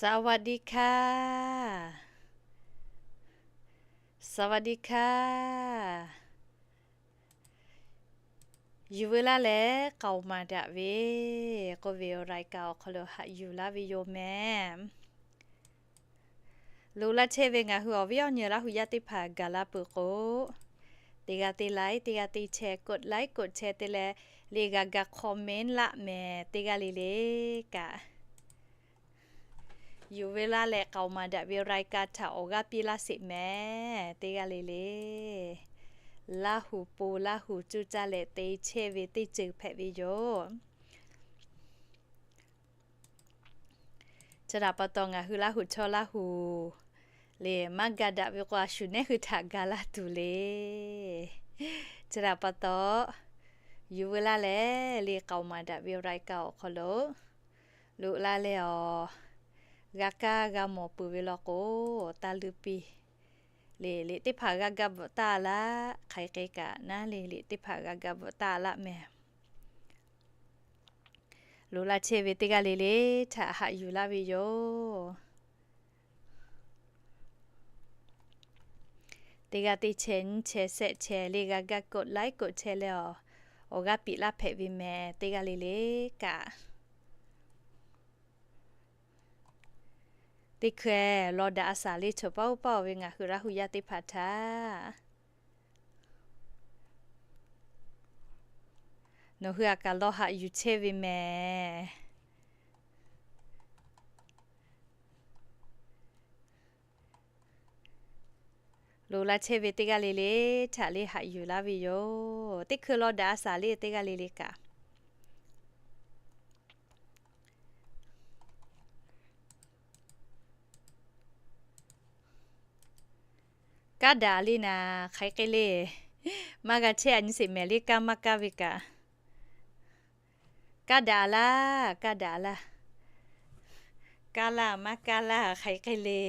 สวัสดีค่ะ สวัสดีค่ะ Yuˬ veu laˇ leh k'aoˍ maˍ daꞈ ve k'oˆ ve รายการ awˬ hk'aw lo haꞈ yuˬ laˇ ve yoˬ mehˍ. Loꞈ la chehˇ ve ngaˬ hui awˬ viˉ awˬ nyi Laˇ hu yaˇ teˇ hpaˍ gaˬ la peuˬ k'o, teˇ g'aˇ teˇ like, teˇ g'aˇ teˇ share, กดไลค์ กดแชร์ te leh, liꞈ g'a ga comment laˆ mehˍ teˇ g'aˇ le le kaꞈ. Yuˬ veu laˇ leh k'aoˍ maˍ daꞈ ve รายการ htaꞈ awˬ g'aˇ piˇ laˇ sheˍ mehˍ teˇ g'aˇ le le. Laˇ hu po Laˇ hu cuˇ caˇ leh te chehˇ ve teˇ ceuˬ hpehꞈ ve yoˬ. Chi htaꞈ pa taw ngaˬ hui Laˇ hu chaw Laˇ hu le maˇ ga daꞈ ve k'o, a shu nehˉ hui htaꞈ ga laˇ tuˬ le. Chi htaꞈ pa taw, yuˬ veu laˇ leh le k'aoˍ maˍ daꞈ ve รายการ awˬ hk'aw lo loꞈ la leh awˬ g'a kaˇ g'a mawˬ peuˬ ve law k'o, taˇ luˇ piˇ. Liꞈ, liꞈ teˇ hpaˍ g'a ga bvuhꞈ taˍ laˇ, hk'aˬ hk'e kaꞈ naˉ le, liꞈ teˇ hpaˍ g'a ga bvuhꞈ taˍ laˇ mehˍ. Loꞈ la chehˇ ve teˇ g'aˇ le le htaꞈ haꞈ yuˬ laˇ ve yoˬ. Teˇ g'aˇ teˇ share, nyiˇ share, shehˆ share le g'a ga กดไลค์ กดแชร์ leh awˬ, awˬ g'aˇ piˇ laˇ hpehꞈ ve mehˍ teˇ g'aˇ le le kaꞈ. Teˇ hkui law daꞈ a shaˍ le choˬ paˇ oˇ paˇ oˬ ve ngaˬ hui Laˇ hu yaˇ teˇ hpaˍ htaꞈ nawˬ hui aꞈ kaꞈ law haꞈ yuˬ chehˇ ve mehˍ. Loꞈ la chehˇ ve teˇ g'aˇ le le htaꞈ le haꞈ yuˬ laˇ ve yoˬ. Teˇ hkui law daꞈ a shaˍ le teˇ g'aˇ le le kaꞈ. Kaˇ daꞈ le naˍ, hk'aˬ hk'e le. Maˇ g'a chehˇ a nyi sheˍ mehˍ le, kaˇ maˇ kaˇ ve kaꞈ. Kaˇ daꞈ laˇ, kaˇ daꞈ laˇ. Kaˇ laˇ maˇ kaˇ laˇ, hk'aˬ hk'e le.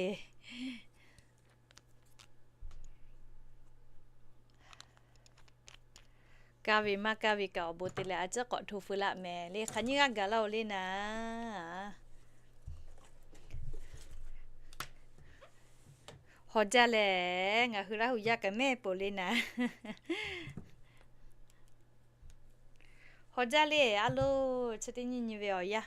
Kaˇ ve maˇ kaˇ ve kaꞈ awˬ bon te leh a ciˉ k'awꞈ hto feu laˆ mehˍ le. Hk'aˬ nyiˇ g'aˇ gaˬ laˇ-oˬ le naˍ. Haw jaˇ lehˬ, ngaˬ hui Laˇ hu yaˇ kaꞈ mehˆ peuˬ le naˍ. Haw jaˇ le, a loˬ, chi teˇ nyi nyi ve awˬ yanˇ.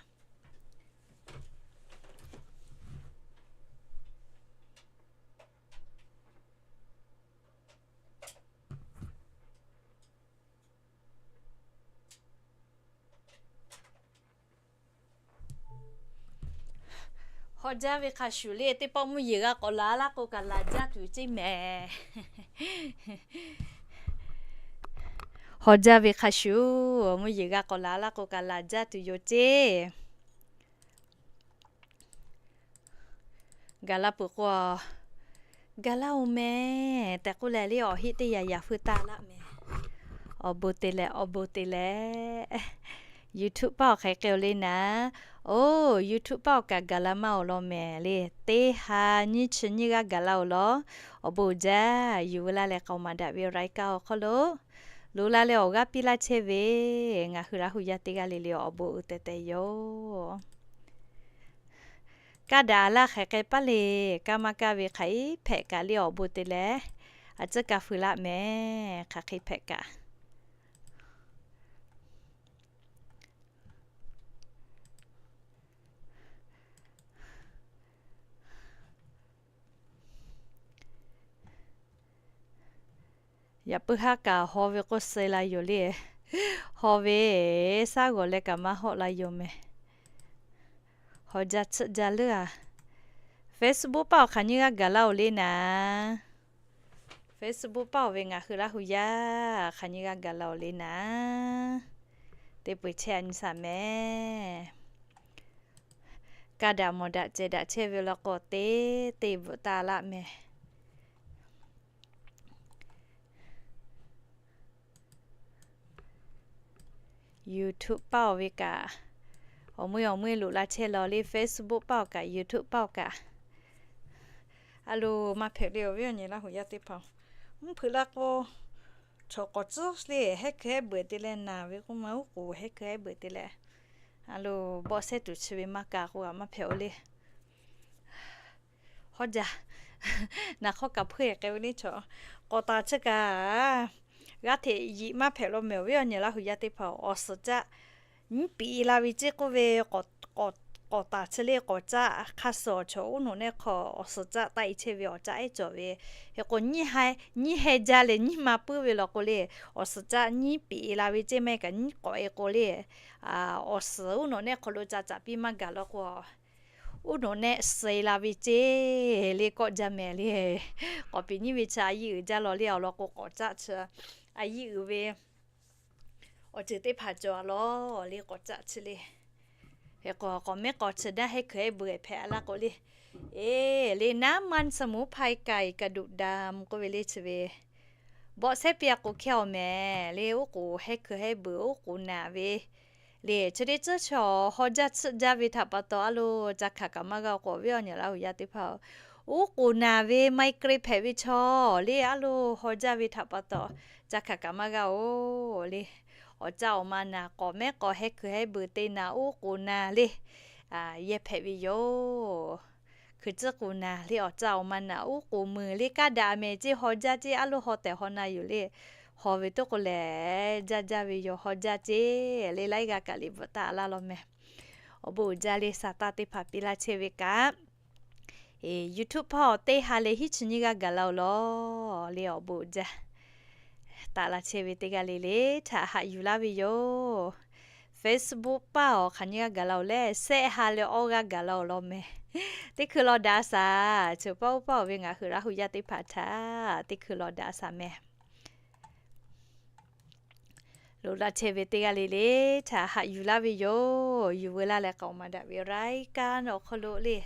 Haw jaˇ ve hk'a shuˍ le, teˇ pawˆ mvuhˇ yeˬ g'a k'awꞈ laˬ laˇ k'o kaꞈ laˬ jaˇ tuˬ ceˇ mehˍ. Haw jaˇ ve hk'a shuˍ, mvuhˇ yeˬ g'a k'awꞈ laˬ laˇ k'o kaꞈ laˬ jaˇ tuˬ yoˬ ceˇ. Gaˬ la peuˬ k'o, gaˬ laˇ-oˬ mehˍ tehꞈ k'oˆ leh le awˬ heˆ teˇ yanˇ yanˇ feu taˍ laˆ mehˍ. Awˬ bon te leh, awˬ bon te leh. YouTube paˆ awˬ hk'aˬ hk'e-oˬ le naˍ. Oˬ, YouTube paˆ awˬ kaꞈ gaˬ la maˇ-oˬ law mehˍ le. Teˇ ha nyiˇ chi nyiˇ g'aˇ gaˬ laˇ-oˬ law. Awˬ bon uiˍ jaˇ, yuˬ veu laˇ leh k'aoˍ maˍ daꞈ ve รายการ awˬ hk'aw lo loꞈ la leh awˬ g'aˇ piˇ laˇ chehˇ ve ngaˬ hui Laˇ hu yaˇ teˇ g'aˇ le le awˬ bon uiˍ teh teh yoˬ. Kaˇ daꞈ laˇ hk'aˬ hk'e paˇ le, kaˇ maˇ kaˇ ve hk'aˬ hk'e hpehꞈ kaꞈ le awˬ bon te leh, a ciˉ kaˇ feu laˆ mehˍ hk'aˬ hk'e hpehꞈ kaꞈ. Yaꞈ puiˉ haˉ kaꞈ haw ve k'oˆ suh la yoˬ le. Haw ve shaˉ g'awˬ leh kaꞈ maˇ hawˆ la yoˬ mehˍ. Haw jaˇ tsuhˆ jaˇ leuˉ-a. Facebook paˆ awˬ hk'aˬ nyiˇ g'aˇ gaˬ laˇ-oˬ le naˍ. Facebook paˆ awˬ ve ngaˬ hui Laˇ hu yaˇ hk'aˬ nyiˇ g'aˇ gaˬ laˇ-oˬ le naˍ. Teˇ peu-eˬ chehˇ a nyi shaˍ mehˍ. Kaˇ daꞈ mawˬ daꞈ ceh daꞈ chehˇ ve law k'o, teˇ teˇ bvuhꞈ taˍ laˆ mehˍ. YouTube paˆ awˬ ve kaꞈ, awˬ meuˇ awˬ meuˇ loꞈ la chehˇ law le, Facebook paˆ awˬ kaꞈ, YouTube paˆ awˬ kaꞈ. A loˬ, maˇ hpehꞈ le awˬ viˉ awˬ nyi Laˇ hu yaˇ teˇ hpaˍ. Mvuhˇ hpeuꞈ la k'o, chaw k'awꞈ tcuhˉ le, hehˉ hkui hehˉ beuꞈ te leh naˍ ve k'oˆ ma, oˉ k'oˍ hehˉ hkui hehˉ beuꞈ te leh. A loˬ, bawˆ sehˉ tuˬ chi ve maˇ kaꞈ k'o, a maˇ hpehꞈ-oˬ le. K'awˇ jaˇ, naˬ hk'awˇ kaꞈ hpeuˇ k'ai ve le chaw. K'awꞈ taˍ chi kaꞈ g'aˇ hteꞈ yiꞈ maˇ hpehꞈ law mehˍ awˬ viˉ awˬ nyi Laˇ huˍ yaˇ teˇ hpaˍ, awˬ suhˍ caˆ nyiˉ piˍ la ve ceˇ k'oˆ ve, k'awꞈ taˍ chi le k'awꞈ caˆ hk'a suhˍ awˬ chaw uˉ nawꞈ nehˆ hk'aw awˬ suhˍ caˆ taˆ e chehˇ ve awˬ caˆ ehˉ cawˬ ve. Hk'e k'o, nyiˇ heh jaˇ leh nyiˇ ma puiˉ ve law k'o le, awˬ suhˍ caˆ nyiˉ piˍ la ve ceˇ maˇ heˆ kaꞈ nyiˉ k'awꞈ e k'o le, awˬ suhˍ uˉ nawꞈ nehˆ hk'aw lo ca caꞈ piˇ maˇ gaˬ law k'o, uˉ nawꞈ nehˆ suh e la ve ceˇ le k'awꞈ jaˇ mehˍ le. K'awꞈ piˍ nyiˇ ve chi a yiˇ uiˍ jaˇ law le awˬ lawn k'o k'awꞈ caˆ chi a yiˇ uiˍ ve awˬ ceuˬ teˇ hpaˍ cawˬ a law le k'awꞈ caˆ chi le. Hk'e k'o k'awꞈ mehˉ k'aw chi daˇ hehˉ hkui hehˉ beuꞈ hpehꞈ a laˇ k'o le. Eˬ le, น้ำมันสมุนไพรไก่กระดูกดำ k'oˆ ve le chi ve, bawˆ sehˉ piˇ a k'o hkehˇ awˬ mehˍ le, oˉ k'oˍ hehˉ hkui hehˉ beuꞈ oˉ k'oˍ naˍ ve le, chi teˇ ceuˬ chaw haw jaˇ tsuhˆ jaˇ ve htaꞈ pa taw a lo ca hkanˍ kaꞈ maˇ g'a k'o awˬ viˉ awˬ nyi Laˇ huˍ yaˇ teˇ hpaˍ-oˬ, oˉ k'oˍ naˍ ve ไมเกรน hpehꞈ ve chaw le a lo haw jaˇ ve htaꞈ pa taw ca hkanˍ kaꞈ maˇ g'a-oˬ le. Awˬ caˆ awˬ ma naˍ k'awꞈ mehˉ k'aw hehˉ hkui hehˉ beuꞈ te naˍ oˉ k'oˍ naˍ le yehˇ hpehꞈ ve yoˬ. Hkui tcuhˉ k'oˍ naˍ le awˬ caˆ awˬ ma naˍ oˉ k'oˍ meuˬ le kaˇ daꞈ mehˍ ceˇ haw jaˇ ceˇ a lo haw tehꞈ haw na yoˬ le. Haw ve toˆ k'o lehˬ jaˇ jaˇ ve yoˬ haw jaˇ ceˇ le laiˉ g'aˇ kaꞈ liꞈ bvuhꞈ taˍ laˇ law mehˍ. Awˬ bon uiˍ jaˇ le sa taˇ teˇ hpaˍ piˇ laˇ chehˇ ve kaꞈ YouTube paˇ awˬ teˇ ha leh hiˉ chi nyiˇ g'aˇ gaˬ la-oˬ law le awˬ bon uiˍ jaˇ. Taˆ la chehˇ ve teˇ g'aˇ le le htaꞈ haꞈ yuˬ laˇ ve yoˬ. Facebook paˇ awˬ hk'aˬ nyiˇ g'aˇ gaˬ la-oˬ leh sehˆ ha leh awˇ g'aˇ gaˬ la-oˬ law mehˍ. Teˇ hkui law daꞈ a shaˍ, chi paˇ oˇ paˇ awˬ ve ngaˬ hui Laˇ huˍ yaˇ teˇ hpaˍ htaꞈ teˇ hkui law daꞈ a shaˍ mehˍ. Loꞈ la chehˇ ve teˇ g'aˇ le le htaꞈ haꞈ yuˬ laˇ ve yoˬ. Yuˬ veu laˇ leh k'aoˍ maˍ daꞈ ve รายการ awˬ hk'aw lo le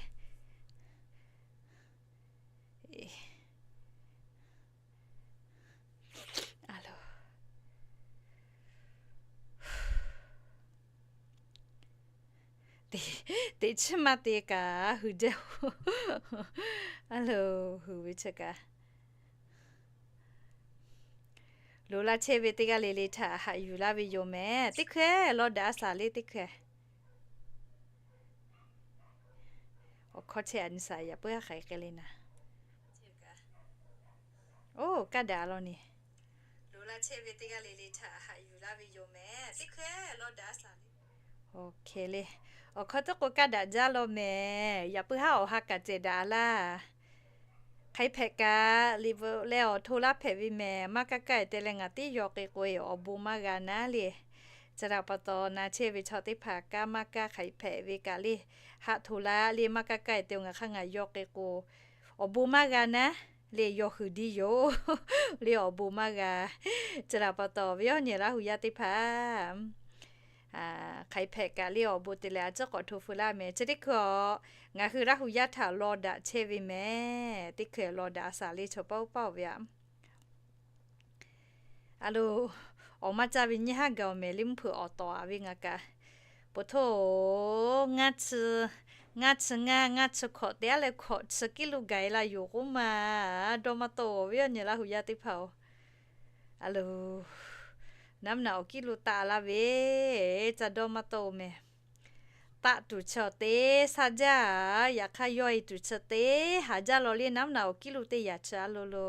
teꞈ chiˇ maˇ te kaꞈ hui jaˇ-oˬ. A loˬ, hui ve chi kaꞈ loꞈ la chehˇ ve teˇ g'aˇ le le htaꞈ haꞈ yuˬ laˇ ve yoˬ mehˍ. Teˇ hkui law daꞈ a shaˍ le teˇ hkui. Awˬ hkawˇ chehˇ a nyi shaˍ yaꞈ puiˉ haˉ hk'aˬ hk'e le naˍ. Oˇ, kaˇ daꞈ law ni. Loꞈ la chehˇ ve teˇ g'aˇ le le htaꞈ haꞈ yuˬ laˇ ve yoˬ mehˍ. Teˇ hkui law daꞈ a shaˍ le. Oˇ hk'e le. Awˬ hkawˇ teˇ k'o kaˇ daꞈ jaˇ law mehˍ. Yaꞈ puiˉ haˉ awˬ ha kaꞈ cehˬ daꞈ a laˇ. Hk'aˬ hk'e hpehꞈ kaꞈ liꞈ bvuhꞈ leh awˬ hto laˇ hpehꞈ ve mehˍ. Maˇ kaˇ kaˇ e te leh ngaˬ tiˉ yaw k'e k'o e awˬ bon maˇ g'a naˉ le. Chi htaꞈ pa taw na chehˇ ve chaw teˇ hpaˍ kaˇ maˇ kaˇ hk'aˬ hk'e hpehꞈ ve kaꞈ le, haꞈ htoꞈ la le maˇ kaˇ kaˇ e te ngaˬ hk'aˇ ngaˬ yaw k'e k'o awˬ bon maˇ g'a naˉ le, yaw huiˍ diˇ yoˬ le awˬ bon maˇ g'a. Chi htaꞈ pa taw awˬ viˉ awˬ nyi Laˇ huˍ yaˇ teˇ hpaˍ hk'aˬ hk'e hpehꞈ kaꞈ le awˬ bon te leh a ciˉ k'awꞈ hto feu laˇ mehˍ. Chi teˇ hkui a ngaˬ hui Laˇ huˍ yaˇ htaꞈ law daꞈ chehˇ ve mehˍ. Teˇ hkui law daꞈ a shaˍ le chaw paˇ oˇ paˇ awˬ ve aꞈ. A loˬ, awˬ maˇ caˇ ve nyiˇ haˉ gaˬ awˬ mehˍ le mvuhˇ hpeuꞈ awˬ tawˍ a ve ngaˬ kaꞈ. Poˬ htoˇ, ngaˇ chi ngaˇ, ngaˇ chi hkawꞈ te aˉ leh hkawꞈ chi kiˇ lo gaˬ e la yoˬ k'oˆ ma. Dawˇ maˇ tawˆ-oˬ awˬ viˉ awˬ nyi Laˇ huˍ yaˇ teˇ hpaˍ-oˬ. A loˬ, naˉ mvuhˇ naꞈ awˬ kiˇ lo taˆ laˇ ve, ca dawˇ maˇ tawˆ-oˬ mehˍ. Taˆ tuˬ chi awˬ te shaˉ jaˇ, yaꞈ hk'aˇ yawˇ e tuˬ chi te haˍ jaˇ law le naˉ mvuhˇ naꞈ awˬ kiˇ lo teˇ yaꞈ chi a lo lo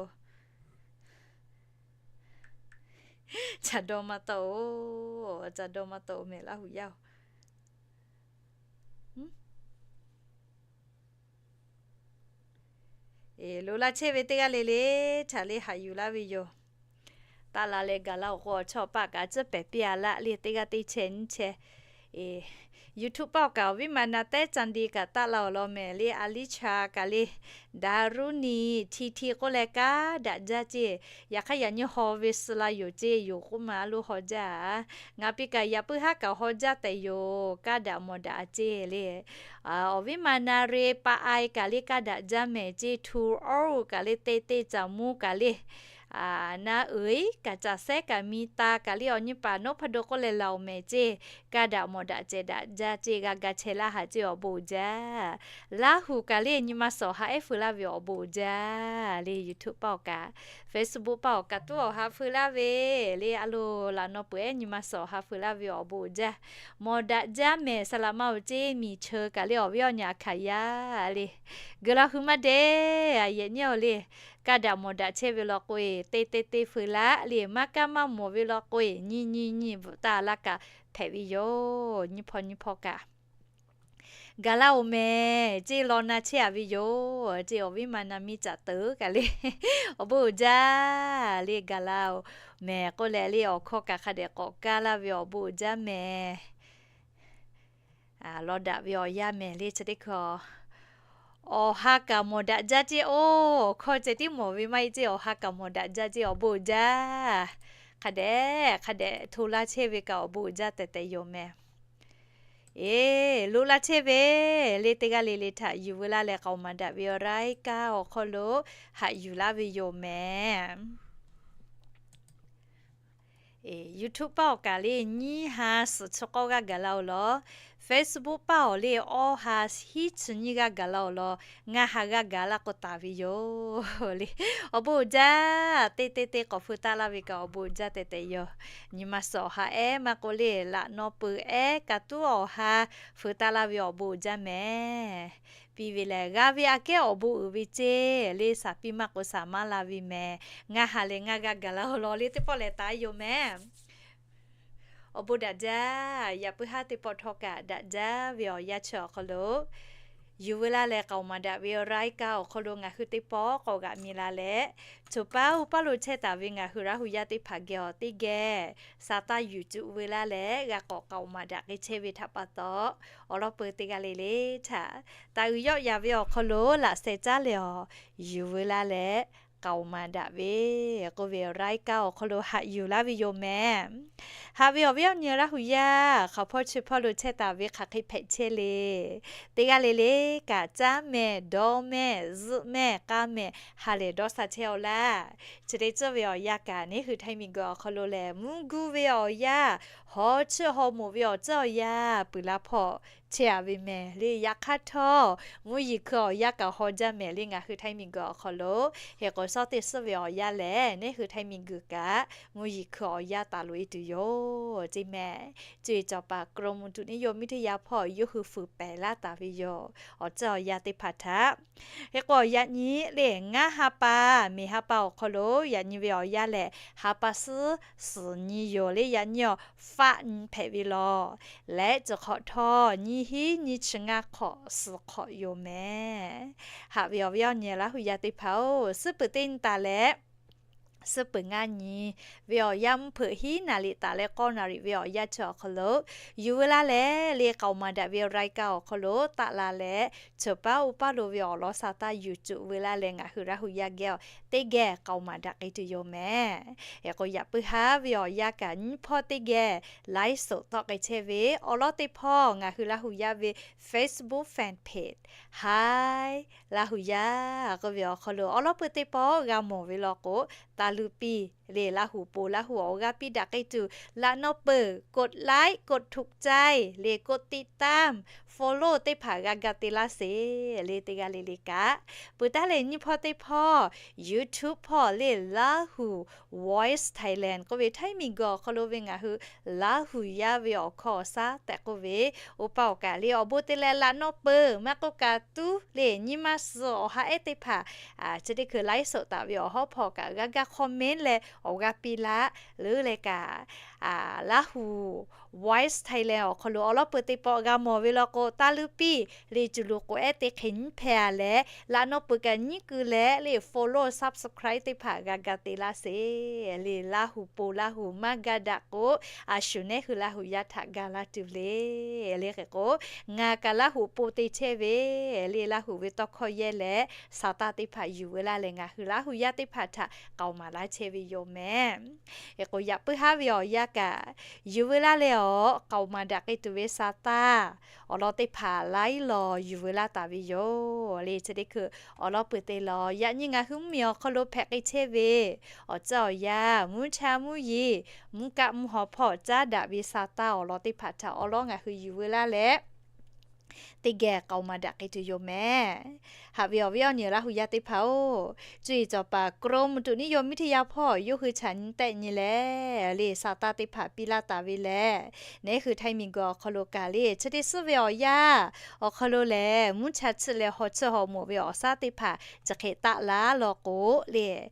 ca dawˇ maˇ tawˆ-oˬ, ca dawˇ maˇ tawˆ-oˬ mehˍ Laˇ huˍ yaˇ-oˬ. Eˬ, loꞈ la chehˇ ve teˇ g'aˇ le le htaꞈ le haꞈ yuˬ laˇ ve yoˬ. Taˆ la leh gaˬ la-oˬ k'o, awˬ chawˇ paˆ kaꞈ a ciˉ pehˍ piˇ a laˆ le, teˇ g'aˇ teˇ chehˇ nyiˇ chehˇ. Eˬ, YouTube paˆ awˬ kaꞈ awˬ viˉ ma na tehˉ ca nde kaꞈ taˆ la-oˬ law mehˍ le, a liˇ cha kaꞈ le, daˍ ruˇ niˬ hti hti k'oˆ leh kaˇ daꞈ jaˇ ceˇ. Yaꞈ hk'aˇ yaꞈ nyi haw ve suh la yoˬ ceˇ yoˬ k'oˆ ma a lo haw jaˇ. Ngaˬ piˇ kaꞈ yaꞈ puiˉ haˉ kaꞈ haw jaˇ tehꞈ yoˬ, kaˇ daꞈ mawˬ daꞈ a ceˇ le. Awˬ viˉ ma na re pa a e kaꞈ le kaˇ daꞈ jaˇ mehˍ ceˇ, tu oˇ kaꞈ le teˇ teˇ caˬ muˇ kaꞈ le. na uiˍ kaꞈ caˬ sehˉ kaꞈ mi ta kaꞈ le awˬ nyi paˍ noˉ hpaˇ do k'oˆ leh laˬ-oˬ mehˍ ceˇ. Kaˇ daꞈ mawˬ daꞈ cehˬ daꞈ jaˇ ceˇ g'a ga chehˇ laˇ haˍ ceˇ awˬ bon uiˍ jaˇ. Laˇ huˍ kaꞈ le nyi ma suhˍ awˬ ha ehˉ feu laˇ ve awˬ bon uiˍ jaˇ le YouTube paˇ awˬ kaꞈ, Facebook paˇ awˬ kaꞈ tuˉ awˬ ha feu laˇ ve le a loˬ laꞈ naw peuˬ ehˉ nyi ma suhˍ awˬ ha feu laˇ ve awˬ bon uiˍ jaˇ. Mawˬ daꞈ jaˇ mehˍ saˍ laꞈ ma-oˬ ceˇ miˬ cheu kaꞈ le awˬ viˉ awˬ nyi a hkaˍ yaˇ le. Geu la hui maˇ deˇ a yehˬ nyiˇ awˬ le. Kaˇ daꞈ mawˬ daꞈ chehˇ ve law k'o-eˬ te te te feu laˇ le maˇ kaˇ maˇ mawˬ ve law k'o-eˬ nyi nyi nyi bvuhꞈ taˍ laˇ kaꞈ hpehꞈ ve yoˬ. Nyiˇ hpawˇ nyiˇ hpawˇ kaꞈ gaˬ laˇ-oˬ mehˍ ceˇ law na chehˇ a ve yoˬ ceˇ awˬ viˉ ma na miˇ caꞈ teuˍ kaꞈ le awˬ bon uiˍ jaˇ le gaˬ laˇ-oˬ mehˍ k'oˆ leh le awˬ hkawˇ kaꞈ hk'a dehꞈ k'awꞈ kaˇ laˇ ve awˬ bon uiˍ jaˇ mehˍ. Law daꞈ ve awˬ yanˇ mehˍ le chi teˇ hkui awˬ ha kaꞈ mawˬ daꞈ jaˇ ceˇ oˬ. Awˬ hkawˇ ceh tiˉ mawˬ ve maˇ heˆ ceˇ awˬ ha kaꞈ mawˬ daꞈ jaˇ ceˇ awˬ bon uiˍ jaˇ. Hk'a dehꞈ hk'a dehꞈ hto laˇ chehˇ ve kaꞈ awˬ bon uiˍ jaˇ tehꞈ tehꞈ yoˬ mehˍ. Eˬ, loꞈ laˇ chehˇ ve le teˇ g'aˇ le le htaꞈ yuˬ veu laˇ leh k'aoˍ maˍ daꞈ ve awˬ รายการ awˬ hk'aw lo haꞈ yuˬ laˇ ve yoˬ mehˍ. YouTube paˇ awˬ kaꞈ le nyiˇ ha suhˍ chi k'awˇ g'aˇ gaˬ laˇ-oˬ law. Facebook paˇ awˬ le awˇ ha hiˉ chi nyiˇ g'aˇ gaˬ laˇ-oˬ law. Ngaˇ ha g'aˇ gaˬ laˇ k'o taˍ ve yoˬ le. Awˬ bon uiˍ jaˇ. Teˇ teˇ teˇ k'awꞈ feu taˇ laˇ ve kaꞈ awˬ bon uiˍ jaˇ tehꞈ tehꞈ yoˬ. Nyi ma suhˍ awˬ ha ehˉ maˇ k'oˆ le laꞈ naw peuˬ ehˉ kaꞈ tuˉ awˬ ha feu taˇ laˇ ve awˬ bon uiˍ jaˇ mehˍ. Piˇ ve lehˬ g'a ve aꞈ kehˉ awˬ bon uiˍ ve ceˇ le shaˍ piˇ maˇ k'o shaˍ maˇ la ve mehˍ. Ngaˇ ha leh ngaˇ g'aˇ gaˬ laˇ-oˬ law le teˇ pawˆ lehˬ taˍ yoˬ mehˍ. Awˬ bon daꞈ jaˇ. Yaꞈ puiˉ haˉ teˇ pawˆ htawˇ kaꞈ daꞈ jaˇ ve awˬ yanˇ chi awˬ hk'aw lo yuˬ veu laˇ leh k'aoˍ maˍ daꞈ ve รายการ awˬ hk'aw lo ngaˬ hui teˇ pawˆ k'awꞈ g'aꞈ mi la leh, choˬ paˉ uˉ paˉ lo chehˇ taˍ ve ngaˬ hui Laˇ huˍ yaˇ teˇ hpaˍ geh awˬ teˇ geh sa taˇ yuˬ cuˆ veu laˇ leh g'a k'awꞈ k'aoˍ maˍ daꞈ k'ai chehˇ ve htaꞈ pa taw, awˬ lawn peuˬ teˇ g'aˇ le le htaꞈ taˍ uiˍ yawˆ yaˍ ve awˬ hk'aw lo laꞈ sheh caˉ leh awˬ yuˬ veu laˇ leh k'aoˍ maˍ daꞈ ve k'oˆ ve รายการ awˬ hk'aw lo haꞈ yuˬ laˇ ve yoˬ mehˍ. Haꞈ ve awˬ viˉ awˬ nyi Laˇ huˍ yaˇ hk'aˬ hpawˇ chi hpawˇ lo chehˇ taˍ ve hk'aˬ hk'e hpehꞈ chehˇ le. Teˇ g'aˇ le le kaꞈ caˉ mehˍ, dawˇ mehˍ, zuhˆ mehˍ, k'aˇ mehˍ, ha lehˬ dawˇ sha chehˇ-aw laˇ. Chi te tcuhˇ ve awˬ yanˇ kaꞈ neˉ hui htaiˇ miˬ guiˬ awˬ hk'aw lo lehˬ mvuhˇ guˇ ve awˬ yanˇ, haw chiˇ haw moˍ ve awˬ tcuhˉ awˬ yanˇ peuˬ la hpawˇ chehˇ a ve mehˍ le. Yaꞈ hk'aˇ htawˇ mvuhˇ yeˬ hkui awˬ yanˇ kaꞈ haw jaˇ mehˍ le ngaˬ hui htaiˇ miˬ guiˬ awˬ hk'aw lo. Hk'e k'o, shawˉ teˇ suhˉ ve awˬ yanˇ lehˬ neˉ hui htaiˇ miˬ guiˬ kaꞈ mvuhˇ yeˬ hkui awˬ yanˇ taˍ loꞈ e tuˬ yoˬ ceˇ mehˍ. Cuˇ yiˍ cawˬ paˍ กรมอุตุนิยมวิทยา hpawˇ yawˇ hui fuiˍ pehˍ laˇ taˍ ve yoˬ. Awˬ tcuhˉ awˬ yanˇ teˇ hpaˍ htaꞈ hk'e k'o, yaꞈ nyi le ngaˇ ha pa, mehˍ ha pa awˬ hk'aw lo yaꞈ nyi ve awˬ yanˇ lehˬ ha pa suhˉ suhˍ nyi yoˬ le. Yaꞈ nyi awˬ faˆ nyi hpehꞈ ve law. Leh cawˬ hk'awꞈ htawˇ nyiˇ hinˉ nyiˇ chi ngaˇ hk'awꞈ suhˍ hk'awꞈ yoˬ mehˍ. Haꞈ ve awˬ viˉ awˬ nyi Laˇ huˍ yaˇ teˇ hpaˍ-oˬ, suhˉ peuˬ teˇ nyi taˍ leh suhˉ peuˬ ngaˇ nyi ve awˬ yanˇ mvuhˇ hpeuꞈ hiˉ naˍ riˍ taˍ leh k'awˇ naˍ riˍ ve awˬ yanˇ chi awˬ hk'aw lo yuˬ veu laˇ leh le k'aoˍ maˍ daꞈ ve รายการ awˬ hk'aw lo taˆ la leh, choˬ paˉ uˉ paˉ lo ve awˬ lawn sa taˇ yuˬ cuˆ veu laˇ leh ngaˬ hui Laˇ huˍ yaˇ geh teˇ geh k'aoˍ maˍ daꞈ k'ai tuˬ yoˬ mehˍ. Hk'e k'o, yaꞈ puiˉ haˉ ve awˬ yanˇ kaꞈ nyiˇ hpawˇ teˇ geh ไลฟ์สด tawˆ k'ai chehˇ ve awˬ lawn teˇ hpawˇ ngaˬ hui Laˇ huˍ yaˇ ve Facebook fanpage Hi Laˇ huˍ yaˇ k'oˆ ve awˬ hk'aw lo awˬ lawn peuˬ teˇ pawˆ g'a mawˬ ve law k'o, taˇ luˇ piˇ le Laˇ huˍ po Laˇ huˍ awˬ g'aˇ piˇ daꞈ k'ai tuˬ laꞈ naw peuˬ กดไลค์ กดถูกใจ le กดติดตาม follow teˇ hpaˍ g'a ga te laˇ sheˍ le teˇ g'aˇ le le kaꞈ. Peuˬ taˉ lehˬ nyiˇ hpawˇ teˇ hpawˇ YouTube hpawˇ le Laˇ huˍ Voice Thailand k'oˆ ve htaiˇ miˬ guiˬ awˬ hk'aw lo ve ngaˬ hui Laˇ huˍ yaˇ ve awˬ hkawˇ awˬ shaˉ tehꞈ k'oˆ ve, oˇ paˆ awˬ kaꞈ le awˬ bon te leh laꞈ naw peuˬ maˇ k'oˆ kaꞈ tuˉ le nyiˇ maˇ suhˍ awˬ ha ehˉ teˇ hpaˍ chi teˇ hkui ไลฟ์สด taˍ ve awˬ hawˉ hpawˇ kaꞈ g'a ga คอมเมนต์ leh awˬ g'aˇ piˇ laˇ leuˉ leh kaꞈ, Laˇ huˍ Voice Thailand awˬ hk'aw lo awˬ lawn peuˬ teˇ pawˆ g'a mawˬ ve law k'o, taˇ luˇ piˇ le cuˬ loꞈ k'oꞈ ehˉ teˇ hk'e nyiˉ hpehꞈ a leh, laꞈ naw peuˬ kaꞈ nyiˉ keu leh le follow subscribe teˇ hpaˍ g'a ga te laˇ sheˍ le Laˇ huˍ po Laˇ huˍ maˇ ga daꞈ k'o, a shu neˉ hui Laˇ huˍ yaˇ htaꞈ ga laˇ tuˬ le. Le hk'e k'o, ngaˬ kaꞈ Laˇ huˍ po te chehˇ ve le Laˇ huˍ ve tawˇ hkawˇ yehˇ leh sa taˇ teˇ hpaˍ yuˬ veu laˇ leh ngaˬ hui Laˇ huˍ yaˇ teˇ hpaˍ htaꞈ k'aoˍ maˍ laˇ chehˇ ve yoˬ mehˍ. Hk'e k'o, yaꞈ puiˉ haˉ ve awˬ yanˇ kaꞈ, yuˬ veu laˇ leh awˬ k'aoˍ maˍ daꞈ k'ai tuˬ ve sa taˇ awˬ lawn teˇ hpaˍ laiˉ law yuˬ veu laˇ taˍ ve yoˬ le. Chi teˇ hkui awˬ lawn peuˬ te lawˬ, yaꞈ nyi ngaˬ hui mvuhˇmiˬ awˬ hk'aw lo hpehꞈ k'ai chehˇ ve awˬ tcuhˉ awˬ yanˇ, mvuhˇ cha mvuhˇ yeˬ, mvuhˇ kaˆ mvuhˇ haw hpawˇ caˉ daꞈ ve sa taˇ awˬ lawn teˇ hpaˍ htaꞈ awˬ lawn ngaˬ hui yuˬ veu laˇ leh, teˇ geh k'aoˍ maˍ daꞈ k'ai tuˬ yoˬ mehˍ. Haꞈ ve awˬ viˉ awˬ nyi Laˇ hu yaˇ teˇ hpaˍ-oˬ, cuˇ yiˍ cawˬ paˍ กรมอุตุนิยมวิทยา hpawˇ yawˇ hui chaꞈ nyi tehˆ nyi leh le, sa taˇ teˇ hpaˍ piˇ laˇ taˍ ve lehˬ, neˉ hui Htaiˇ miˬguiˬ awˬ hk'aw lo kaꞈ le, chi teˇ suhˉ ve awˬ yanˇ awˬ hk'aw lo lehˬ, mvuhˇ cha chiˆ leh haw chiˆ haw moˍ ve awˬ saˉ teˇ hpaˍ chi hk'e taˆ laˇ law k'o le,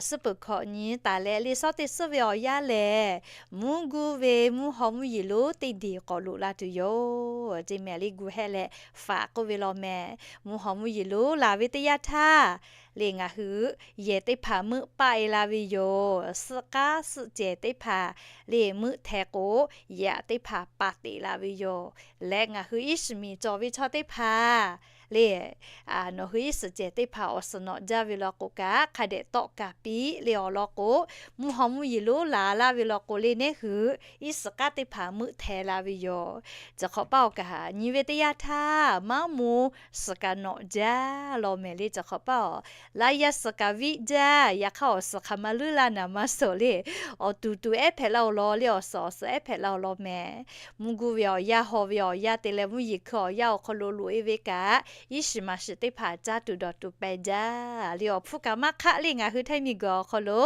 suhˉ peuˬ hkawꞈ nyi taˍ leh le, shawˉ teˇ suhˉ ve awˬ yanˇ lehˬ, mvuhˇ guˇ ve mvuhˇ haw mvuhˇ yeˬ lonˉ teˇ deˬ k'awꞈ loꞈ la tuˬ yoˬ. Ceˇ mehˍ le, gu hehˆ leh faꞈ k'oˆ ve law mehˍ. Mvuhˇ haw mvuhˇ yeˬ lonˉ laˬ ve teˇ yanˇ htaˇ le, ngaˬ hui yehˬ teˇ hpaˍ meuˆ paˆ e la ve yoˬ. Suhˆ k'aˉ suhˆ cehˬ teˇ hpaˍ le, meuˆ hteh k'o, yehˬ teˇ hpaˍ paˍ teꞈ la ve yoˬ. Leh ngaˬ hui iˉ shiˍ miˍ cawˬ ve chaw teˇ hpaˍ le, nawˬ hui iˉ shiˍ cehˬ teˇ hpaˍ awˬ suhˍ nawꞈ jaˇ ve law k'o kaꞈ, hk'a dehꞈ tawˆ kaˍ piˇ le awˬ lawn k'o, mvuhˇ haw mvuhˇ yeˬ lonˉ laˬ laˇ ve law k'o le, neˉ hui iˉ shiˍ k'aˉ teˇ hpaˍ meuˆ hteh la ve yoˬ. Chi hk'awꞈ paˇ awˬ kaꞈ nyi ve teˇ yanˇ htaˇ, maˇ moˍ suhˍ kaꞈ nawꞈ jaˇ law mehˍ le. Chi hk'awꞈ paˇ awˬ, laˇ yaˇ suhˍ kaꞈ viˆ jaˇ, yaꞈ hk'aˇ awˬ suhˍ hk'aˬ ma leuˉ laˇ naˍ maˇ suhˍ le. Awˬ tuˬ tuˬ ehˉ hpehꞈ la awˬ lawn le, awˬ suhˍ awˬ suhˍ ehˉ hpehꞈ la awˬ lawn mehˍ. Mvuhˇ guˇ ve awˬ yanˇ, haw ve awˬ yanˇ te leh mvuhˇ yeˬ hkui awˬ yanˇ awˬ hk'aw lo loꞈ e ve kaꞈ, iˉ shiˍ maˍ shiˍ teˇ hpaˍ caˇ tuˬ dawˬ tuˬ pehˍ jaˇ le. Awˬ hpfuhˇ kaꞈ maˇ hk'aˆ le, ngaˬ hui Htaiˇ miˬguiˬ awˬ hk'aw lo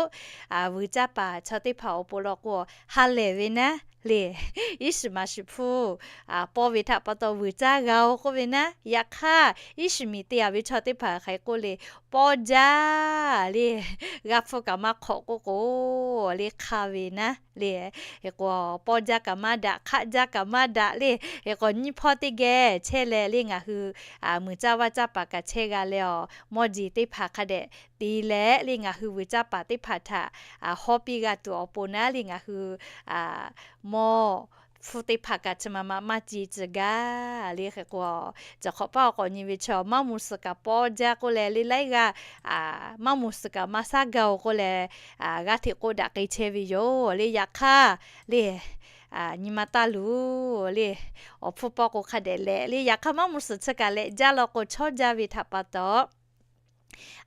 vuiˬ caˇ paˍ chaw teˇ hpaˍ awˬ pon law k'o, ha lehˬ ve naˉ le, iˉ shiˍ maˍ shiˍ hpfuhˇ pawˇ ve htaꞈ pa taw vuiˬ caˇ g'a-oˬ k'oˆ ve naˉ. Yaꞈ hk'aˇ, iˉ shiˍ miˍ te a ve chaw teˇ hpaˍ hk'aˬ hk'e k'oˆ le, pawˇ jaˇ le, g'a hpfuhˇ kaꞈ maˇ hk'awꞈ k'oˆ k'o le, hk'a ve naˉ le. Hk'e k'o, pawˇ jaˇ kaꞈ maˇ daꞈ, hk'aˆ jaˇ kaꞈ maˇ daꞈ le. Hk'e k'o, nyiˇ hpawˇ teˇ geh chehˇ leh le, ngaˬ hui muiˬ caˇ vaˇ caˇ paˍ kaꞈ chehˇ g'a leh awˬ, mawˇ jeˬ teˇ hpaˍ hk'a dehꞈ te leh le, ngaˬ hui vuiˬ caˇ paˍ teˇ hpaˍ htaꞈ hawˉ piˇ g'a tuˬ awˬ pon naˉ le, ngaˬ hui mawˇ hpfuhˇ teˇ hpaˍ kaꞈ chi ma ma maˇ ce tcuh gaˇ le. Hk'e k'o, chi hk'awꞈ paˇ awˬ k'awꞈ nyi ve chaw maˇ moˍ suhˍ kaꞈ pawˇ jaˇ k'oˆ leh le, laiˉ g'aˇ maˇ moˍ suhˍ kaꞈ maˇ shaˉ gaˇ-oˬ k'oˆ leh, g'aˇ hteꞈ k'oˆ daꞈ k'ai chehˇ ve yoˬ le. Yaꞈ hk'aˇ le, nyi ma taˇ luˬ le, awˬ hpfuhˇ pawˆ k'o hk'a dehꞈ lehꞈ le. Yaꞈ hk'aˇ, maˇ moˍ suhˍ chi kaꞈ lehꞈ jaˇ law k'o, chawˇ jaˇ ve htaꞈ pa taw,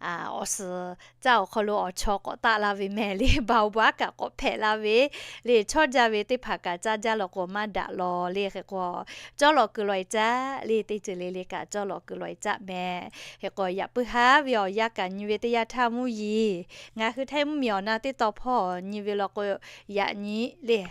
awˬ suhˍ caˇ awˬ hk'aw lo awˬ chaw k'awꞈ taˆ la ve mehˍ le, baˬ awˬ baˬ aˉ kaꞈ k'awꞈ hpehꞈ la ve le. Chawˇ jaˇ ve teˇ hpaˍ kaꞈ caˇ jaˇ law k'o maˇ daꞈ law le. Hk'e k'o, cawˇ lawꞈ kuiˬ lawꞈ-e caˆ le, teˇ ceuˬ le le kaꞈ cawˇ lawꞈ kuiˬ lawꞈ-e caˆ mehˍ. Hk'e k'o, yaꞈ puiˉ haˉ ve awˬ yanˇ kaꞈ nyi ve teˇ yanˇ htaˇ mvuhˇ yeˬ, ngaˬ hui Htaiˇ mvuhˇmiˬ awˬ na teˇ tawn hpawˇ nyi ve law k'o, yaꞈ nyi le,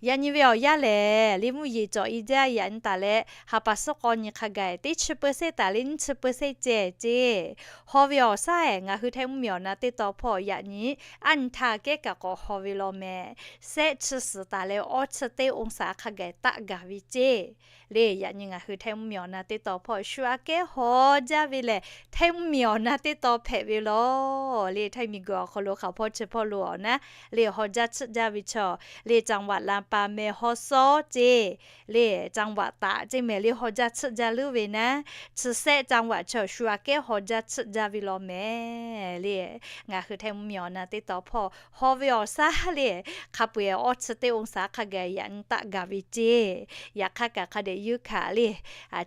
yaꞈ nyi ve awˬ yanˇ lehˬ le, mvuhˇ yeˬ cawˬ e jaˇ yaꞈ nyi taˍ leh, ha pa suhˉ k'awˇ nyi hk'a gaˬ teˇ chi เปอร์เซ็นต์ taˍ le nyiˇ chi เปอร์เซ็นต์ ceh ceˇ. Haw ve awˬ shaˉ-ehˍ, ngaˬ hui Htaiˇ mvuhˇmiˬ awˬ na teˇ tawn hpawˇ yaꞈ nyi aˉ nyi htaˇ kehˉ kaꞈ k'awꞈ haw ve law mehˍ. Sehˆ chi suhˍ taˍ leh awˇ chi teˇ องศา hk'a gaˬ taˆ gaˬ ve ceˇ. Le, yaꞈ nyi ngaˬ hui Htaiˇ mvuhˇmiˬ awˬ na teˇ tawn hpawˇ shu aꞈ kehˉ haw jaˇ ve lehˬ, Htaiˇ mvuhˇmiˬ awˬ na teˇ tawn hpehꞈ ve law. Le, Htaiˇ miˬguiˬ awˬ hk'aw lo hk'aˬ hpawˇ chi hpawˇ lo awˬ naˉ le, haw jaˇ tsuhˆ jaˇ ve chaw le, จังหวัดลำปาง mehˍ haw sawˉ ceˇ le, จังหวัดตาก ceˇ mehˍ le, haw jaˇ tsuhˆ jaˇ leuˉ ve naˉ, chi sehˆ จังหวัด chaw shu aꞈ kehˉ haw jaˇ tsuhˆ jaˇ ve law mehˍ le. Ngaˬ hui Htaiˇ mvuhˇmiˬ awˬ na teˇ tawn hpawˇ haw ve awˬ shaˉ le, hk'a peu-eˬ awˇ chi teˇ องศา hk'a gaˬ yaꞈ nyi taˆ gaˬ ve ceˇ. Yaꞈ hk'aˇ kaꞈ hk'a dehꞈ yeunˇ hkanˍ le,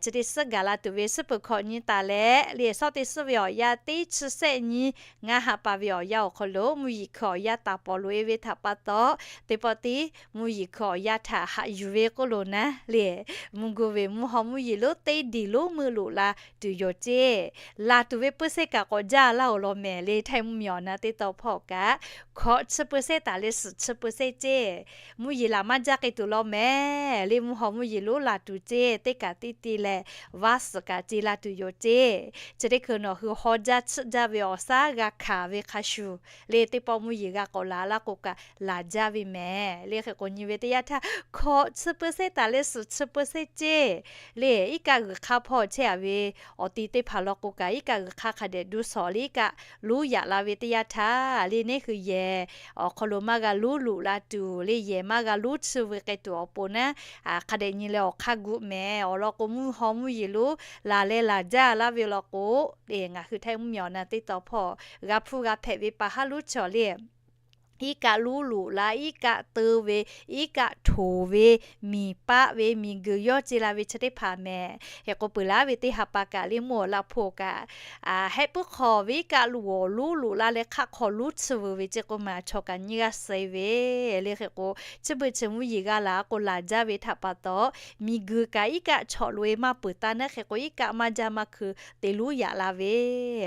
chi teˇ suhˉ gaˬ la tuˬ ve suhˉ peuˬ hkawꞈ nyi taˍ leh le, shawˉ teˇ suhˉ ve awˬ yanˇ teˇ chi sehˆ nyi ngaˇ ha pa ve awˬ yanˇ awˬ hk'aw lo mvuhˇ yeˬ hkui awˬ yanˇ taˍ pawˍ loꞈ-e ve htaꞈ pa taw, teˇ pawˆ tiˉ mvuhˇ yeˬ hkui awˬ yanˇ htaꞈ haꞈ yuˬ ve k'oˆ lo naˉ le, mvuhˇ guˇ ve mvuhˇ haw mvuhˇ yeˬ lonˉ teˇ deˬ lonˉ meuˆ loꞈ la tuˬ yoˬ ceˇ. Laˬ tuˬ ve เปอร์เซ็นต์ kaꞈ k'awꞈ jaˇ laˇ-oˬ law mehˍ le, Htaiˇ mvuhˇmiˬ awˬ na teˇ tawn hpawˇ kaꞈ hkawꞈ chi เปอร์เซ็นต์ taˍ leh suhˍ chi เปอร์เซ็นต์ ceˇ. Mvuhˇ yeˬ laˬ maˇ jaˇ k'ai tuˬ law mehˍ le, mvuhˇ haw mvuhˇ yeˬ lonˉ laˬ tuˬ ceˇ. Teˇ kaꞈ teˇ te leh vaˇ suhˍ kaꞈ ce la tuˬ yoˬ ceˇ. Chi teˇ hkui nawˬ hui haw jaˇ tsuhˆ jaˇ ve awˬ shaˉ g'a hkanˍ ve hk'a shuˍ le, teˇ pawˆ mvuhˇ yeˬ g'a k'awꞈ laˬ laˇ k'o kaꞈ laˬ jaˇ ve mehˍ le. Hk'e k'o nyi ve teˇ yanˇ htaˇ hkawꞈ chi เปอร์เซ็นต์ taˍ leh suhˍ chi เปอร์เซ็นต์ ceˇ. Le, iˉ kaˆ g'uiˬ hk'aˇ hpawˇ chehˇ a ve awˬ ti teˇ hpaˍ law k'o kaꞈ, iˉ kaˆ g'uiˬ hk'aˇ hk'a dehꞈ duˇ shawˍ le, iˉ kaˆ lonˉ yaꞈ la ve teˇ yanˇ htaˇ le, neˉ hui yehˬ awˬ hk'aw lo maˇ g'a lonˉ loꞈ la tuˬ le, yehˬ maˇ g'a lonˉ tsuh ve k'ai tuˬ awˬ pon naˉ, hk'a dehꞈ nyi leh awˬ hk'aˇ gu mehˍ. Awˬ lawn k'o, mvuhˇ haw mvuhˇ yeˬ lonˉ laˬ leh laˬ jaˇ laˇ ve law k'o, ngaˬ hui Htaiˇ mvuhˇmiˬ awˬ na teˇ tawn hpawˇ g'a hpuˇ g'a hpehꞈ ve pa haˉ lonˉ chaw le iˉ kaˆ luˉ loꞈ la, iˉ kaˆ teu ve, iˉ kaˆ htoˍ ve, miˬ paˆ ve, miˬ guiˬ yawˇ ce la ve chi teˇ hpaˍ mehˍ. Hk'e k'o, peuˬ laˉ ve teˇ ha pa kaꞈ le mvuhˇ awˬ laꞈ hpu kaꞈ, hehˆ puiˉ hk'aw ve iˉ kaˆ luˬ awˬ luˉ loꞈ la leh hk'aˆ hk'aw luˉ tsuhˇ veuˬ ve ceˇ k'oˆ ma, chaw kaꞈ nyiˇ g'aˇ suh ve le. Hk'e k'o, chi beuꞈ chi mvuhˇ yeˬ g'a laˬ k'o, laˬ jaˇ ve htaꞈ pa taw, miˬ guiˬ kaꞈ iˉ kaˆ chawꞈ loꞈ-e maˇ peuˬ taˇ naˉ. Hk'e k'o, iˉ kaˆ maˇ jaˇ maˇ hkui te luˉ yaꞈ la ve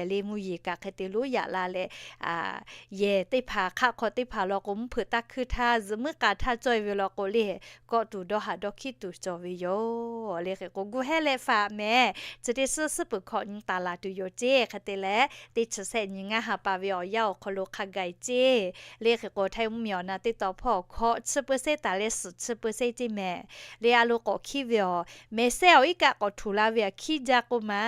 le. Mvuhˇ yeˬ kaꞈ hk'e te luˉ yaꞈ la leh, yehˬ teˇ hpaˍ, hk'aˆ hk'aw teˇ hpaˍ law k'o, mvuhˇ hpeuꞈ taˇ hkuiˇ htaˇ, zuhꞈ muiˉ k'a htaˇ cawˇ-e ve law k'o le, kawˆ tuˬ dawˇ haˍ dawˇ hkiˉ tuˬ cawˬ ve yoˬ le. Hk'e k'o, gu hehˉ leh faˍ mehˍ, chi teˇ suhˉ suhˉ peuˬ hkawꞈ nyi taˍ laˬ tuˬ yoˬ ceˇ. Hk'e te leh, teˇ chi sehˆ nyi ngaˇ ha pa ve awˬ yanˇ awˬ hk'aw lo hk'a gaˬ-e ceˇ le. Hk'e k'o, Htaiˇ mvuhˇmiˬ awˬ na teˇ taw hpawˇ hkawꞈ chi peuˬ sehˉ taˍ leh suhˍ chi peuˬ sehˉ ceˇ mehˍ le. A lo k'awꞈ hkiˉ ve awˬ, mehˍ sehˉ awˬ iˉ kaˆ k'awꞈ htoꞈ la ve aꞈ hkiˉ jaˇ k'oˆ ma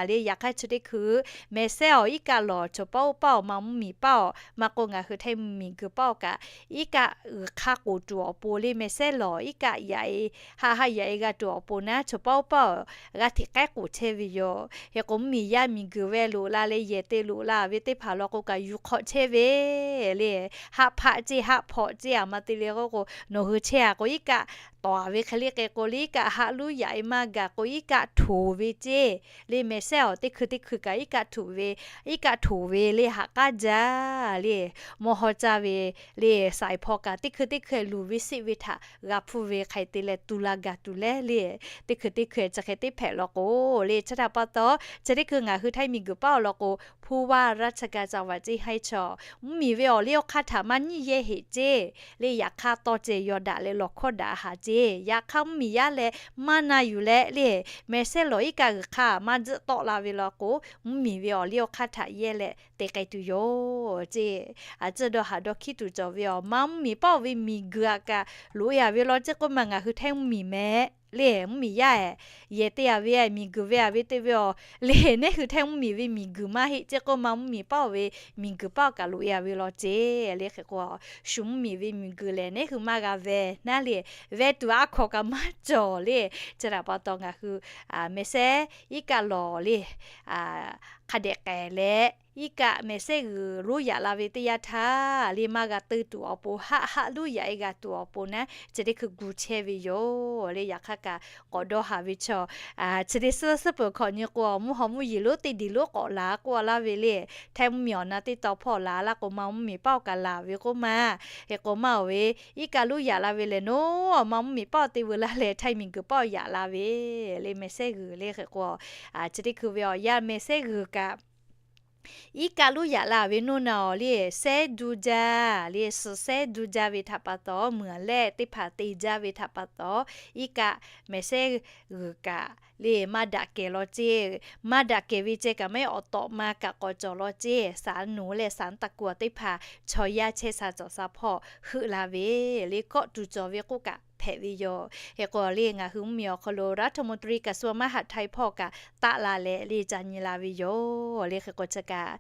le. Yaꞈ hk'aˇ chi teˇ hkui, mehˍ sehˉ awˬ iˉ kaˆ lawˬ, chaw paˉ oˇ paˆ awˬ, maˇ mvuhˇmiˬ paˆ awˬ, maˇ k'oˆ ngaˬ hui Htaiˇ mvuhˇmiˬ miˬ guiˬ paˆ awˬ kaꞈ, iˉ kaˆ g'uiˬ hk'a k'oˍ tuˬ awˬ pon le, mehˍ sehˉ lawˬ iˉ kaˆ yaꞈ-e, haˆ haˆ yaꞈ-e g'a tuˬ awˬ pon naˉ, chaw paˉ oˇ paˆ awˬ g'a hteꞈ k'ehˉ k'oˍ chehˇ ve yoˬ. Hk'e k'o, mvuhˇmiˬ yaˇ miˬ guiˬ ve loꞈ la leh yehˬ te loꞈ la ve teˇ hpaˍ law k'o kaꞈ yuˬ hk'awꞈ chehˇ ve le. Haˆ hpaˆ ceˇ, haˆ hpawꞈ ceˇ, aˬ ma te le k'oˆ k'o, nawˬ hui chehˇ-a k'o iˉ kaˆ tawˍ-a ve hk'e le. Hk'e k'o le, iˉ kaˆ haˆ luˉ yaꞈ-e maˇ gaˬ k'o, iˉ kaˆ htoˍ ve ceˇ le. Mehˍ sehˉ awˬ teˇ hkui teˇ hkui kaꞈ iˉ kaˆ htoˍ ve, iˉ kaˆ htoˍ ve le, haꞈ k'aˉ jaˇ le. Mawˇ hawˇ caˇ ve le, saiˍ hpaw kaꞈ teˇ hkui teˇ hkui luˬ ve seˆ ve htaꞈ g'a hpuˇ ve hk'e te leh tu la gaˬ tuˬ leh le, teˇ hkui teˇ hkui chi hk'e teˇ hpehꞈ law k'o le, chi htaꞈ pa taw, chi teˇ hkui ngaˬ hui Htaiˇ miˬ guiˬ paˆ awˬ lawn k'o, ผู้ว่าราชการจังหวัด ceˇ haiˉ chaw, mvuhˇmiˬ ve awˬ liˇ awˬ hk'aˇ htaꞈ maˇ nyiˇ yehˇ heꞈ ceˇ le. Yaꞈ hk'aˇ, tawˇ cehˬ yaw daꞈ leh lawˬ hkawˇ daꞈ haˍ ceˇ. Yaꞈ hk'aˇ, mvuhˇmiˬ yaˇ leh maˇ na yuˬ leh le, mehˍ sehˉ lawˬ iˉ kaˆ g'uiˬ hk'aˇ maˇ tzuhˆ tawˆ la ve law k'o, mvuhˇmiˬ ve awˬ liˇ awˬ hk'aˇ htaꞈ yehˇ leh te k'ai tuˬ yoˬ ceˇ. A ciˉ dawˇ haˍ dawˇ hkiˉ tuˬ cawˬ ve awˬ, maˇ mvuhˇmiˬ paˆ-oˬ ve miˬ guiˬ-aꞈ kaꞈ loꞈ-e-a ve law ceˇ k'oˆ ma, ngaˬ hui Htaiˇ mvuhˇmiˬ mehˍ le, mvuhˇmiˬ yaˇ-e, yehˬ te-a ve miˬ guiˬ ve-a ve te ve awˬ le, nehˉ hui Htaiˇ mvuhˇmiˬ ve miˬ guiˬ maˇ heˆ ceˇ k'oˆ ma, mvuhˇmiˬ paˆ-oˬ ve miˬ guiˬ paˆ-oˬ kaꞈ loꞈ-e-a ve law ceˇ le. Hk'e k'o, shu mvuhˇmiˬ ve miˬ guiˬ lehˬ nehˉ hui maˇ g'a ve naˉ le, veh tuˬ a hkawnˍ kaꞈ maˇ cawˬ le. Chi htaꞈ pa taw ngaˬ hui mehˍ sehˉ iˉ kaˆ lawˬ le, hk'a dehꞈ k'ehˬ leh, iˉ kaˆ mehˍ sehˉ g'uiˬ lonˉ yaꞈ la ve teˇ yanˇ htaˇ le, maˇ g'a teu tuˬ awˬ pon, haˆ haˆ lonˉ yaꞈ-e g'a tuˬ awˬ pon naˉ, chi teˇ hkui gu chehˇ ve yoˬ le. Yaꞈ hk'aˇ kaꞈ k'awꞈ dawˇ haˍ ve chaw, chi teˇ suhˉ suhˉ peuˬ hkawꞈ nyi k'o, mvuhˇ haw mvuhˇ yeˬ lonˉ teˇ diˬ lonˉ k'awꞈ laˬ k'oˆ laˇ ve le. Htaiˇ mvuhˇmiˬ awˬ na teˇ taw hpawˇ laˬ laˇ k'o, maˇ mvuhˇmiˬ paˆ-oˬ kaꞈ laˬ ve k'oˆ ma. Hk'e k'o, maˇ-oˬ ve, iˉ kaˆ lonˉ yaꞈ la ve lehˬ, nawˬ maˇ mvuhˇmiˬ paˆ-oˬ te veu laˇ leh Htaiˇ miˬ guiˬ paˆ-oˬ yaꞈ la ve le, mehˍ sehˉ g'uiˬ le. Hk'e k'o, chi teˇ hkui ve awˬ yanˇ mehˍ sehˉ g'uiˬ kaꞈ iˉ kaˆ lonˉ yaꞈ la ve nawˬ naˬ-oˬ le, sehˉ duˇ jaˇ le, suhˍ sehˉ duˇ jaˇ ve htaꞈ pa taw, meuˍ lehˆ teˇ hpaˍ te jaˇ ve htaꞈ pa taw, iˉ kaˆ mehˍ sehˉ g'uiˬ kaꞈ le maˇ daꞈ kehˬ law ceˇ. Maˇ daꞈ kehˬ ve ceh kaꞈ maˇ heˆ, awˬ tawꞈ ma kaꞈ k'awꞈ cawˬ law ceˇ. Saˍ nuˍ leh saˍ taˍ kuˬ teˇ hpaˍ chaw yaˇ chehˇ sha cawˬ sha hpawˇ heuˆ la ve le, kawˆ tuˬ cawˬ ve k'oˆ kaꞈ hpehꞈ ve yoˬ. Hk'e k'o le, ngaˬ hui mvuhˇmiˬ awˬ hk'aw lo รัฐมนตรีกระทรวงมหาดไทย hpawˇ kaꞈ taˆ la leh le ca nyi la ve yoˬ le. Hk'e k'o chi kaꞈ,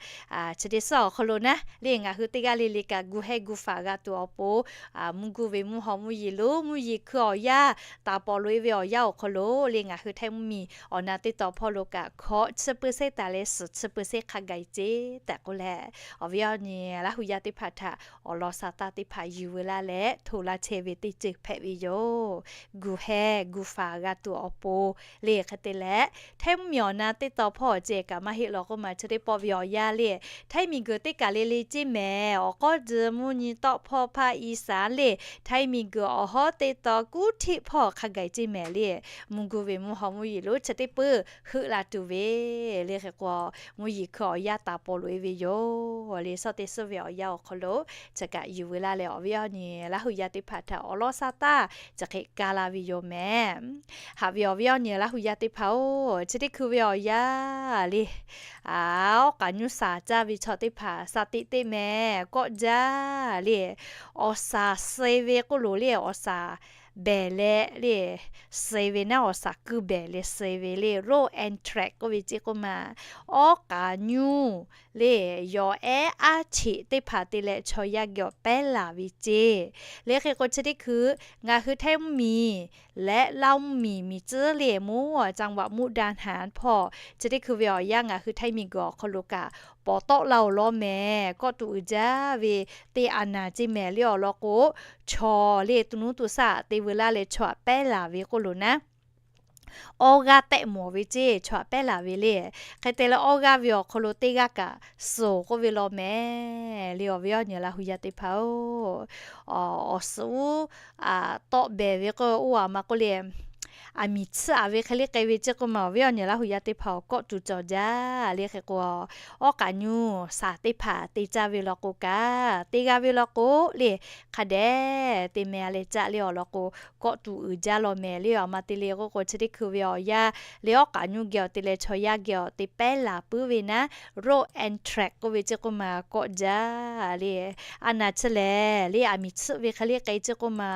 chi teˇ suhˉ awˬ hk'aw lo naˉ le, ngaˬ hui teˇ g'aˇ le le kaꞈ gu hehˇ gu faˍ g'a tuˬ awˬ pon, mvuhˇ guˇ ve mvuhˇ haw mvuhˇ yeˬ lonˉ mvuhˇ yeˬ hkui awˬ yanˇ taˍ pawˍ loꞈ-e ve awˬ yanˇ awˬ hk'aw lo le, ngaˬ hui Htaiˇ mvuhˇmiˬ awˬ na teˇ taw hpawˇ lo kaꞈ hkawꞈ chi peuˬ sehˉ taˍ leh suhˍ chi peuˬ sehˉ hk'a gaˬ-e ceˇ tehꞈ k'oˆ leh, awˬ viˉ awˬ nyi Laˇ huˍ yaˇ teˇ hpaˍ htaꞈ awˬ lawn sa taˇ teˇ hpaˍ yuˬ veu laˇ leh hto laˇ chehˇ ve teˇ ceuˬ hpehꞈ ve yoˬ. Gu hehˇ gu faˍ g'a tuˬ awˬ pon le. Hk'e te leh, Htaiˇ mvuhˇmiˬ awˬ na teˇ taw hpawˇ ceh kaꞈ maˇ heˆ law k'oˆ ma, chi teˇ pawˆ ve awˬ yanˇ le, Htaiˇ miˬ guiˬ teˇ kaˬ le le ceˇ mehˍ. Awˬ k'awˇ tcuh mvuhˇ nyi tawˆ hpawˇ hpaˇ อีสาน le, Htaiˇ miˬ guiˬ awˬ hawˉ teˇ taw kuˉ htiˆ hpawˇ hk'a gaˬ-e ceˇ mehˍ le. Mvuhˇ guˇ ve mvuhˇ haw mvuhˇ yeˬ lonˉ chi teˇ peuˬ heuˆ la tuˬ ve le. Hk'e k'o, mvuhˇ yeˬ hkui awˬ yanˇ taˍ pawˍ loꞈ-e ve yoˬ le. Suhˉ teˇ suhˉ ve awˬ yanˇ awˬ hk'aw lo chi kaꞈ yuˬ veu laˇ leh, awˬ viˉ awˬ nyi Laˇ huˍ yaˇ teˇ hpaˍ htaꞈ awˬ lawn sa taˇ chi hk'e ka la ve yoˬ mehˍ. Haꞈ ve awˬ viˉ awˬ nyi Laˇ huˍ yaˇ teˇ hpaˍ-oˬ, chi teˇ hkui ve awˬ yanˇ le, awˉ k'aꞈ nyuˇ saˍ caˇ ve chaw teˇ hpaˍ sa teꞈ teˇ mehˍ kawˆ jaˇ le. Awˬ saˍ suh ve k'oˆ loˬ le, awˬ saˍ behˬ leh le, suh ve naˉ awˬ saˍ kuiˇ behˬ leh suh ve le, road entrance k'oˆ ve ceˇ k'oˆ ma. Awˉ k'aꞈ nyuˇ le, yawˬ ehˉ aˉ cheꞈ teˇ hpaˍ te leh chaw yaˇ geh awˬ pehˉ laˬ ve ceˇ. Le hk'e k'o chi teˇ hkui ngaˬ hui Htaiˇ mvuhˇmiˬ leh Laˇ mvuhˇmiˬ miˬ tcuhˉ le mvuhˇ จังหวัดมุกดาหาร hpawˇ chi teˇ hkui ve awˬ yanˇ ngaˬ hui Htaiˇ miˬ guiˬ awˬ hk'aw lo kaꞈ pawˍ tawˆ la-oˬ law mehˍ. Kawˆ tuꞈ uiˍ jaˇ ve teˇ a naˍ ceˇ mehˍ le awˬ lawn k'o, chaw le to nuˇ to shaˆ te veu laˇ leh chaw aꞈ pehˉ laˬ ve k'oˆ loˬ naˉ, awˇ g'aˇ tehˆ mawˬ ve ceˇ, chaw aꞈ pehˉ laˬ ve le. Hk'e te leh awˇ g'aˇ ve awˬ hk'aw lo teˇ g'aˇ kaꞈ suhˍ k'oˆ ve law mehˍ le awˬ viˉ awˬ nyi Laˇ hu yaˇ teˇ hpaˍ-oˬ, awˬ suhˍ uˉ tawˆ behˍ ve k'o, oˇ a ma k'oˆ le, aˬ miˍ tsuhˇ a ve hk'e le k'ai ve ceˇ k'oˆ ma awˬ viˉ awˬ nyi Laˇ hu yaˇ teˇ hpaˍ-oˬ, kawˆ tuꞈ cawˬ jaˇ le. Hk'e k'o, awˉ k'aꞈ nyuˇ shaˍ teˇ hpaˍ te caˇ ve law k'o kaꞈ, teˇ g'aˇ ve law k'o le, hk'a dehꞈ te meh a leh caˇ le awˬ lawn k'o, kawˆ tuꞈ uiˍ jaˇ law mehˍ le. A ma te le k'oˆ k'o, chi teˇ hkui ve awˬ yanˇ le awˉ k'aꞈ nyuˇ geh awˬ te leh chaw yaˇ geh awˬ te pehˉ laˬ puiˉ ve naˉ, road Amtrak k'oˆ ve ceˇ k'oˆ ma kawˆ jaˇ le. A naˍ chi lehˬ le aˬ miˍ tsuhˇ ve hk'e le k'ai ceˇ k'oˆ ma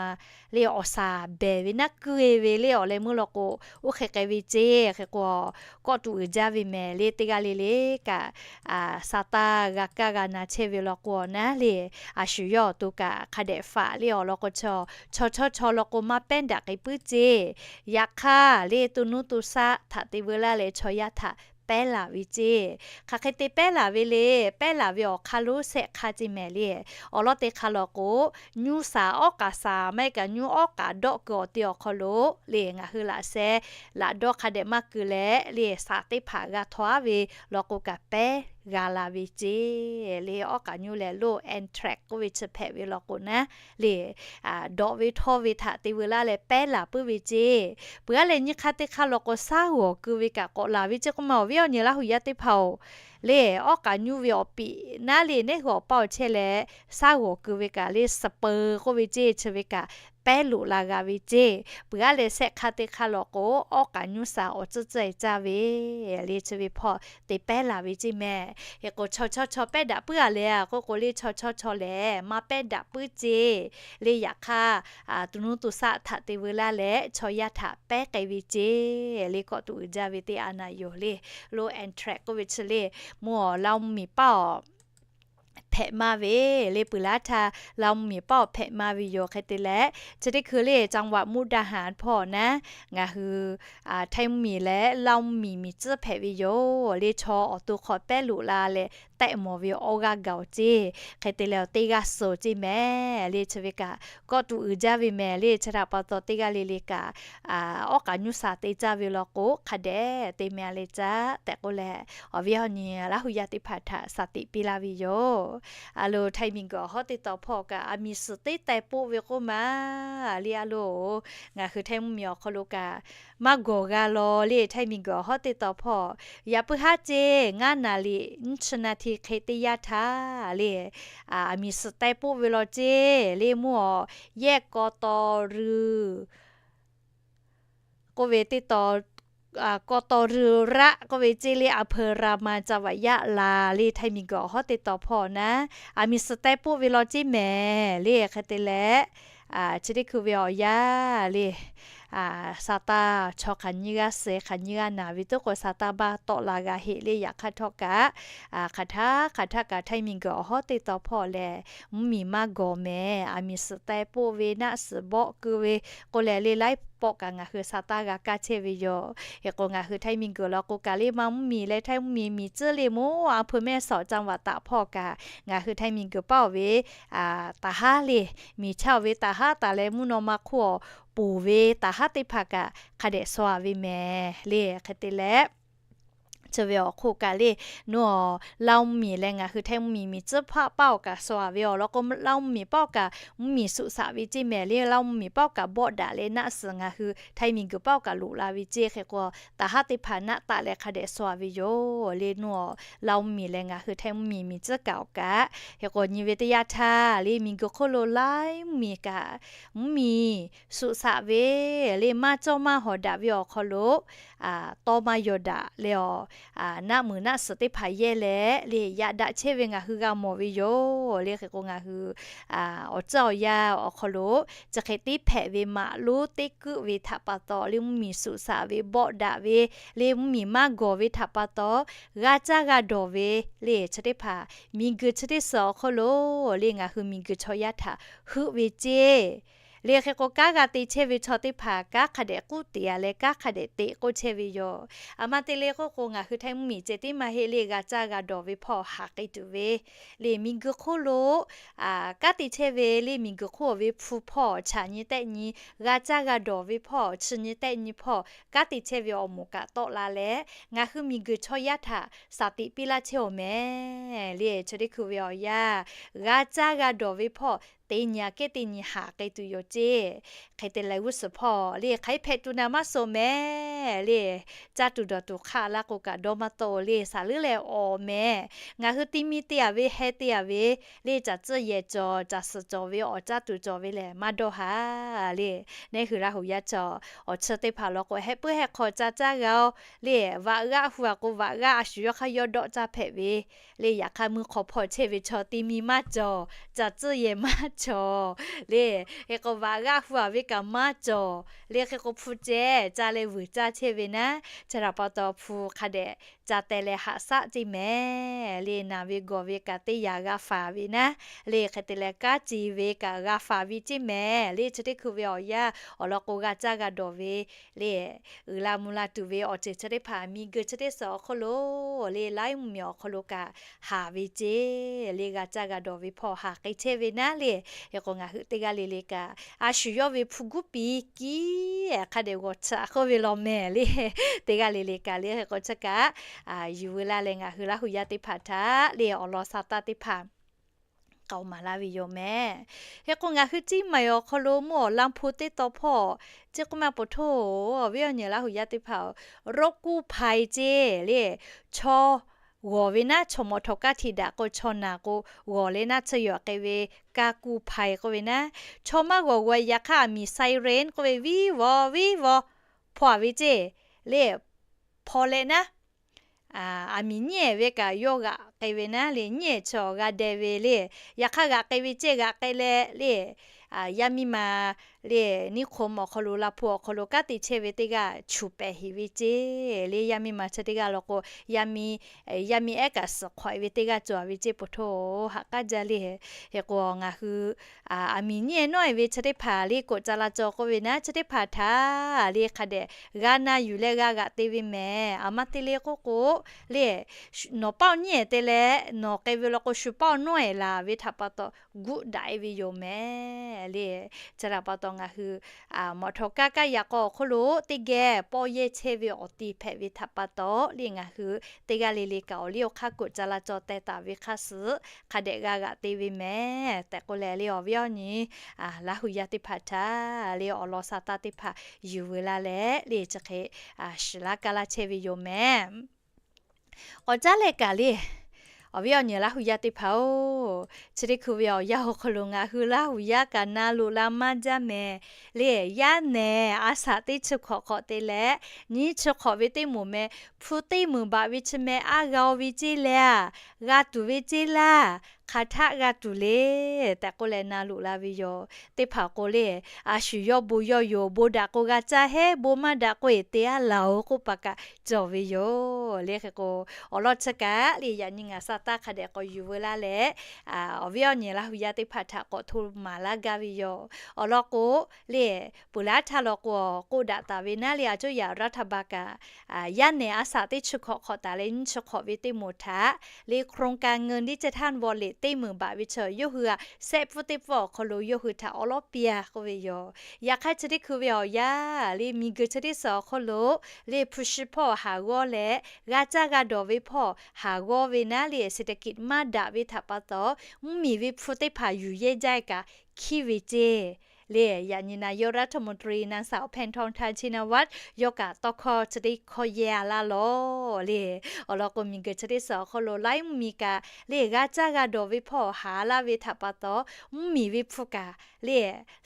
le awˬ shaˍ behˍ ve naˉ kuiˇ e ve le awˬ leh meuˇ law k'o, oˇ hk'e k'ai ve ceˇ. Hk'e k'o, kawˆ tuꞈ uiˍ jaˇ ve mehˍ le teˇ g'aˇ le le kaꞈ, sa taˇ g'a kaˇ g'a na chehˇ ve law k'o naˉ le, a shu yawˇ awˬ to kaꞈ hk'a dehꞈ faꞈ le awˬ lawn k'o, chaw chaw chaw law k'o maˇ pehˉ daꞈ k'ai puiˉ ceˇ. Yaꞈ hk'aˇ le to nuˇ to shaˆ htaꞈ te veu laˇ leh chaw yaˇ htaꞈ pehˉ laˬ ve ceˇ. Hk'aˬ hk'e te pehˉ laˬ ve le, pehˉ laˬ ve awˬ hk'aˇ lonˉ shehˆ hk'aˇ ceˇ mehˍ le. Awˬ lawn teˇ hk'aˇ law k'o, nyuˇ shaˍ awˉ k'aꞈ shaˍ maˇ heˆ kaꞈ nyuˇ awˉ k'aꞈ dawˆ keu awˬ te awˬ hk'aw lo le ngaˬ hui laꞈ sheh laꞈ dawˇ hk'a dehꞈ maˇ keu leh le shaˍ teˇ hpaˍ g'a htaw aˉ ve law k'o kaꞈ pehˉ g'a la ve ceˇ. Le awˉ k'aꞈ nyuˇ lehˬ lo Amtrak k'oˆ ve chi hpehꞈ ve law k'o naˉ le, dawꞈ ve htawˇ ve htaꞈ te veu laˇ leh pehˉ laˬ puiˉ ve ceˇ. Peuˬ aˉ leh nyi hk'aˇ teˇ hk'aˇ law k'o, shaˉ g'awˬ keu ve kaꞈ k'awꞈ laˬ ve ceˇ k'oˆ ma awˬ viˉ awˬ nyi Laˇ hu yaˇ teˇ hpaˍ-oˬ, le awˉ k'aꞈ nyuˇ ve awˬ piˍ naˉ le neˉ hui awˬ paˇ awˬ chehˇ leh shaˉ g'awˬ keu ve kaꞈ le spur k'oˆ ve ceˇ chi ve kaꞈ pehˉ loꞈ la g'a ve ceˇ. Peuˬ aˉ leh shehˆ hk'aˇ teˇ hk'aˇ law k'o, awˉ k'aꞈ nyuˇ shaˍ awˬ tcuhˉ tcuhˉ e caˇ ve le chi ve hpawˇ te pehˉ laˬ ve ceˇ mehˍ. Hk'e k'o, chaw chaw chaw pehˉ daꞈ puiˉ a le k'oˆ k'o le, chaw chaw chaw lehˬ maˇ pehˉ daꞈ puiˉ ceˇ. Le yaꞈ hk'aˇ, to nuˇ to shaˆ htaꞈ te veu laˇ leh chaw yaˇ htaꞈ pehˉ k'ai ve ceˇ. Le kawˆ tuꞈ uiˍ jaˇ ve teˇ a naˍ yoˬ le. Lo Amtrak k'oˆ ve chi le, mvuhˇ awˬ Laˇ hu miˬ paˉ awˬ hpehꞈ maˇ ve le, peuˬ laˇ htaˇ Laˇ hu miˬ paˉ awˬ hpehꞈ maˇ ve yoˬ. Hk'e te leh, chi teˇ hkui le จังหวัดมุกดาหาร hpawˇ naˉ, ngaˬ hui Htaiˇ mvuhˇ miˬ leh Laˇ hu miˬ miˬ tcuhˉ hpehꞈ ve yoˬ. Le chaw awˬ to hk'aw pehˉ loꞈ la leh tehˆ mawˬ ve awˇ g'aˇ gaˬ-oˬ ceˇ. Hk'e te leh teˇ g'aˇ suhˍ ceˇ mehˍ le chi ve kaꞈ kawˆ tuꞈ uiˍ jaˇ ve mehˍ le chi htaꞈ pa taw teˇ g'aˇ le le kaꞈ, awˉ k'aꞈ nyuˇ shaˍ te caˇ ve law k'o hk'a dehꞈ te meh a leh caˇ tehꞈ k'oˆ leh, awˬ viˉ awˬ nyi Laˇ hu yaˇ teˇ hpaˍ htaꞈ shaˍ tiꞈ piˇ laˇ ve yoˬ. A lo Htaiˇ miˬ guiˬ awˬ hawˉ teˇ taw hpawˇ kaꞈ aˬ miˍ suhˍ teˇ taiˍ poˆ ve k'oˆ ma le a lo, ngaˬ hui Htaiˇ mvuhˇ miˬ awˬ hk'aw lo kaꞈ maˇ gawˬ g'a law le. Htaiˇ miˬ guiˬ awˬ hawˉ teˇ taw hpawˇ yaꞈ puiˉ haˉ ceˇ ngaˇ naˍ liꞈ nyiˇ chi na hti hk'e teˇ yanˇ htaˇ le, aˬ miˍ suhˍ taiˍ poˆ ve law ceˇ le mvuhˇ awˬ yehˆ kaw taw rui k'oˆ ve teˇ taw, kaw taw rui raˆ k'oˆ ve ceˇ le อำเภอรามา จังหวัดยะลา le Htaiˇ miˬ guiˬ awˬ hawˉ teˇ taw hpawˇ naˉ, aˬ miˍ suhˍ taiˍ poˆ ve law ceˇ mehˍ le. Hk'e te leh, chi teˇ hkui ve awˬ yanˇ le, sa taˇ chaw hk'aˬ nyiˇ g'aˇ suh hk'aˬ nyiˇ g'aˇ naˍ ve tuˉ k'o sa taˇ baˇ tawˆ la g'a heˆ le. Yaꞈ hk'aˇ htawˇ kaꞈ, hk'aˬ htaˇ hk'aˬ htaˇ kaꞈ Htaiˇ miˬ guiˬ awˬ hawˉ teˇ taw hpawˇ lehˬ, mvuhˇ miˬ maˇ gawˬ mehˍ, aˬ miˍ suhˍ taiˍ poˆ ve naˆ suhˍ bawˆ keu ve k'oˆ leh le laiˉ pawˆ kaꞈ ngaˬ hui sa taˇ g'a kaˇ chehˇ ve yoˬ. Hk'e k'o ngaˬ hui Htaiˇ miˬ guiˬ law k'o kaꞈ le maˇ mvuhˇ miˬ leh Htaiˇ mvuhˇ miˬ miˬ tcuhˉ le mvuhˇ อำเภอแม่สอด จังหวัดตาก hpawˇ kaꞈ ngaˬ hui Htaiˇ miˬ guiˬ paˉ-oˬ ve taˍ haˉ le, miˬ chaˇ-oˬ ve taˍ haˉ taˍ leh mvuhˇ naw ma hk'oˆ awˬ ponˬ ve taˍ haˉ teˇ hpaˍ kaꞈ hk'a dehꞈ shaw a ve mehˍ le. Hk'e te leh, chi ve awˬ hk'oˆ kaꞈ le, nawˬ Laˇ mvuhˇ miˬ leh ngaˬ hui Htaiˇ mvuhˇ miˬ miˬ tcuhˉ hpaˆ paˆ-oˬ kaꞈ shaw a ve awˬ lawn k'o, Laˇ mvuhˇ miˬ paˆ-oˬ kaꞈ mvuhˇ miˬ suꞈ shaꞈ ve ceˇ mehˍ le. Laˇ mvuhˇ miˬ paˆ-oˬ kaꞈ bawˆ daꞈ leh naˆ suhˍ ngaˬ hui Htaiˇ miˬ guiˬ paˆ-oˬ kaꞈ loꞈ la ve ceˇ. Hk'e k'o, taˍ haˉ teˇ hpaˍ naˆ taˆ leh hk'a dehꞈ shaw a ve yoˬ le. Nawˬ Laˇ mvuhˇ miˬ leh ngaˬ hui Htaiˇ mvuhˇ miˬ miˬ tcuhˉ kaꞈ-oˬ kaꞈ, hk'e k'o nyi ve teˇ yanˇ htaˇ le miˬ guiˬ hk'oˆ lo laiˉ mvuhˇ miˬ kaꞈ mvuhˇ miˬ suꞈ shaꞈ ve le maˇ cawˇ maˇ hawˍ daꞈ ve awˬ hk'aw lo tawˇ maˇ yaw daꞈ leh awˬ, naˆ muiˬ naˆ suhˍ teˇ hpaˍ yehˇ leh le yaꞈ daꞈ chehˇ ve ngaˬ hui g'a mawˬ ve yoˬ le. Hk'e k'o ngaˬ hui awˬ tcuhˇ awˬ yanˇ awˬ hk'aw lo chi hk'e tiˉ hpehꞈ ve maꞈ lonˉ teˇ kuˆ ve htaꞈ pa taw le mvuhˇ miˬ suꞈ shaꞈ ve bawˆ daꞈ ve le mvuhˇ miˬ maˇ gawˬ ve htaꞈ pa taw g'a caˇ g'a dawˬ ve le chi teˇ hpaˍ miˬ guiˬ chi teˇ suhˍ awˬ hk'aw lo le ngaˬ hui miˬ guiˬ chaw yaˇ htaꞈ heuˆ ve ceˇ Le hk'e k'o, kanˉ g'a te chehˇ ve chaw teˇ hpaˍ kanˉ hk'a dehꞈ k'uˉ teꞈ-a leh kanˉ hk'a dehꞈ teꞈ k'oˆ chehˇ ve yoˬ. Aˬ ma te le k'oˆ k'o, ngaˬ hui Htaiˇ mvuhˇmiˬ ceh tiˉ maˇ heˆ le, g'a caˇ g'a dawˬ ve hpawˇ haˍ k'ai tuˬ ve le, miˬguiˬ hk'oˆ lo kanˉ te chehˇ ve le, miˬguiˬ hk'oˆ ve hpu hpawˇ chaꞈ nyi tehˆ nyi, g'a caˇ g'a dawˬ ve hpawˇ chi nyi tehˆ nyi hpawˇ kanˉ te chehˇ ve awˬ moˍ kaꞈ tawˆ la leh, ngaˬ hui miˬguiˬ chaw yaˇ htaꞈ shaˍ tiꞈ piˇ laˇ chehˇ-oˬ mehˍ le. Chi teˇ hkui ve awˬ yanˇ, g'a caˇ g'a dawˬ ve hpawˇ teˇ nyi aꞈ kehˉ teˇ nyi haˍ k'ai tuˬ yoˬ ceˇ. Hk'e te leh g'uˇ suhˍ hpawˇ le hk'aˬ hk'e hpehꞈ tuˬ naˍ maˇ suh mehˍ le. Caˇ tuˬ dawˬ tuˬ hk'aˆ laˇ k'o kaꞈ dawˇ maˇ tawˆ le, saˍ leuˉ leh awˬ mehˍ. Ngaˬ hui ti mi te-a ve heh te-a ve le, caˬ tcuhˇ yehˬ cawˬ caˬ suhˍ cawˬ ve awˬ caˇ tuˬ cawˬ ve lehˬ maˇ dawˇ haˍ le. Neˇ hui Laˇ huˍ yaˇ cawˬ awˬ chi teˇ hpaˍ law k'o, heh puiˉ heh hk'aw ca caˇ g'a-o le. Vaꞈ g'aˆ hu-a k'o, vaꞈ g'aˆ a shu yawˇ hk'aˇ yawˇ dawˆ caˇ hpehꞈ ve le. Yaꞈ hk'aˇ, meuˇ hk'aw hpawˇ chehˇ ve chaw ti mi maˇ cawˬ, caˬ tcuhˇ yehˬ maˇ cawˬ le. Hk'e k'o, vaꞈ g'aˆ hu-a ve kaꞈ maˇ cawˬ le. Hk'e k'o, hpu ceh ca leh vuiˬ caˇ chehˇ ve naˉ, chi htaꞈ pa taw hpu hk'a dehꞈ ca teh leh haꞈ shaˆ ceˇ mehˍ le. Naˬ ve gawˬ ve kaꞈ teˇ yanˇ g'a faˍ ve naˉ le. Hk'e te leh kanˉ ce ve kaꞈ g'a faˍ ve ceˇ mehˍ le. Chi teˇ hkui ve awˬ yanˇ awˬ lawn k'o, g'a caˇ g'a dawˬ ve le, uiˍ la mvuh la tuˬ ve awˬ ceuˬ chi teˇ hpaˍ miˬguiˬ chi teˇ suhˍ awˬ hk'oˆ lo le, laiˉ mvuhˇmiˬ awˬ hk'aw lo kaꞈ haˍ ve ceˇ le. G'a caˇ g'a dawˬ ve hpawˇ haˍ k'ai chehˇ ve naˉ le. Hk'e k'o, ngaˬ hui teˇ g'aˇ le le kaꞈ a shu yawˇ ve hpu guˉ piˍ kiˉ hk'a dehꞈ g'awˬ tsuhꞈ k'oˆ ve law mehˍ le. Teˇ g'aˇ le le kaꞈ le, hk'e k'o chi kaꞈ yuˬ veu laˇ leh ngaˬ hui Laˇ huˍ yaˇ teˇ hpaˍ htaꞈ le awˬ lawn sa taˇ teˇ hpaˍ k'aoˍ maˍ laˇ ve yoˬ mehˍ. Hk'e k'o, ngaˬ hui Ciˇ maiˍ awˬ hk'aw lo mvuhˇ awˬ laˇ hpu teˇ taw hpawˇ, chi k'oˆ ma poˬ htoˇ, awˬ viˉ awˬ nyi Laˇ huˍ yaˇ teˇ hpaˍ-oˬ, roˉ kuˇ hpaiˍ ceˇ le. Chaw g'awˬ ve naˉ, chaw mawꞈ htawnˍ kaˇ htiꞈ daꞈ k'o, chaw naˬ k'o g'awˬ le naˉ, tsuhˇ yaw k'ai ve kaˇ kuˇ hpaiˍ k'oˆ ve naˉ, chaw maˇ g'awˬ g'awˬ-e. Yaꞈ hk'aˇ, aˬ miˍ siren k'oˆ ve viˉ vaw viˉ vaw hpaw-a ve ceˇ le. Hpaw leh naˉ, aˬ miˍ nyiˉ-ehˍ ve kaꞈ yawˇ g'aꞈ k'ai ve naˉ le, nyiˉ-ehˍ chi awˬ g'a deh ve le. Yaꞈ hk'aˇ, g'aꞈ k'ai ve ceˇ, g'aꞈ k'ai leh le, yaˇ miˇ ma le, นิคม awˬ hk'aw lo, laˇ hpu awˬ hk'aw lo kanˉ te chehˇ ve teˇ g'aˇ chuˬ pehˍ heˍ ve ceˇ le. Yaˇ miˇ ma chi teˇ g'aˇ law k'o, yaˇ miˇ ehˉ kaꞈ suhˍ hk'awꞈ-e ve teˇ g'aˇ cawˬ ve ceˇ poˬ htoˇ, haꞈ k'aˉ jaˇ le. Hk'e k'o, ngaˬ hui aˬ miˍ nyiˉ-ehˍ nawˉ-ehˍ ve chi teˇ hpaˍ le, koꞈ ca la caw k'oˆ ve naˉ, chi teˇ hpaˍ htaꞈ le hk'a dehꞈ g'a na yuˬ leh g'a g'aꞈ te ve mehˍ. Aˬ ma te le k'oˆ k'o le, nawˬ paˆ nyiˉ-ehˍ te leh nawˬ k'ai ve law k'o, shu paˆ nawˉ-ehˍ laˬ ve htaꞈ pa taw guˆ daꞈ-e ve yoˬ mehˍ le. Chi htaꞈ pa taw ngaˬ hui mawꞈ htawnˍ kaˇ kaˇ yaꞈ k'aw awˬ hk'oˆ lo teˇ geh pawˇ yehˇ chehˇ ve awˬ ti hpehꞈ ve htaꞈ pa taw le, ngaˬ hui teˇ g'aˇ le le kaꞈ awˬ liˇ awˬ hk'aˇ koꞈ ca la caw teh taˍ ve hk'aˇ suh hk'a dehꞈ g'a g'aꞈ te ve mehˍ tehꞈ k'oˆ leh le, awˬ viˉ awˬ nyi Laˇ huˍ yaˇ teˇ hpaˍ htaꞈ le awˬ lawn sa taˇ teˇ hpaˍ yuˬ veu laˇ leh le, chi hk'e shiˍ laˇ kaˇ laˇ chehˇ ve yoˬ mehˍ. K'awꞈ caˉ leh kaꞈ le, awˬ viˉ awˬ nyi Laˇ huˍ yaˇ teˇ hpaˍ-oˬ, chi teˇ hkui ve awˬ yanˇ awˬ hk'aw lo ngaˬ hui Laˇ huˍ yaˇ kaꞈ na loꞈ la maˇ jaˇ mehˍ le. Yaˇ nehˬ a shaꞈ teˇ chi hk'awꞈ hk'awꞈ te leh, nyiˇ chi hk'awꞈ ve teˇ moˍ meh, hpu teˇ meunˍ baꞈ ve chi meh a g'a-o ve ceˇ le, a g'a tuˬ ve ceˇ laˇ, hk'aˬ htaˆ g'a tuˬ le tehꞈ k'oˆ leh na loꞈ la ve yoˬ. Teˇ hpaˍ k'o le, a shu yawˇ bon yawˇ yoˬ, bon daꞈ k'o g'a caˇ heˉ, bon maˇ daꞈ k'o eˬ te a laˬ-oˬ k'oˆ paˍ kaꞈ cawˬ ve yoˬ le. Hk'e k'o, awˬ lawn chi kaꞈ le, yaꞈ nyi ngaˬ sa taˇ hk'a dehꞈ k'awꞈ yuˬ veu laˇ leh, awˬ viˉ awˬ nyi Laˇ huˍ yaˇ teˇ hpaˍ htaꞈ k'awꞈ hto maˍ laˇ gaˇ ve yoˬ. Awˬ lawn k'o le, peuˬ laˇ htaˇ law k'o k'oˆ daꞈ taˍ ve naˉ le, a cuˇ yaꞈ รัฐบาล kaꞈ yaˇ nehˬ a shaꞈ teˇ chi hk'awꞈ hk'awꞈ taˍ leh nyiˇ chi hk'awꞈ ve teˇ moˍ htaꞈ le โครงการเงินดิจิทัลวอลเล็ต teˇ meunˍ baꞈ ve chi yawˇ hui a shehˆ pfuhˇ teˇ pfuhˇ awˬ hk'aw lo yawˇ hui htaꞈ awˉ lawˉ piˇ-a k'oˆ ve yoˬ. Yaꞈ hk'aˇ, chi teˇ hkui ve awˬ yanˇ le, miˬguiˬ chi teˇ suhˍ awˬ hk'aw lo le, hpu shi hpawˇ haˍ g'awˇ leh g'a caˇ g'a dawˬ ve hpawˇ haˍ g'awˇ ve naˉ le, เศรษฐกิจ maˇ daꞈ ve htaꞈ pa taw, mvuhˇmiˬ ve hpu teˇ hpaˍ yuˬ yehˇ jaˇ kaꞈ hkiˇ ve ceˇ le. Yaꞈ nyi นายกรัฐมนตรี นางสาว แพทองธาร ชินวัตร yawˇ kaꞈ tawˇ hkawˇ chi teˇ hkawˇ yehˇ-a laˇ lawˬ le. Awˬ lawn k'o, miˬguiˬ chi teˇ suhˍ awˬ hk'aw lo laiˉ mvuhˇmiˬ kaꞈ le, g'a caˇ g'a dawˬ ve hpawˇ haˍ laˇ ve htaꞈ pa taw, mvuhˇmiˬ ve hpu kaꞈ le,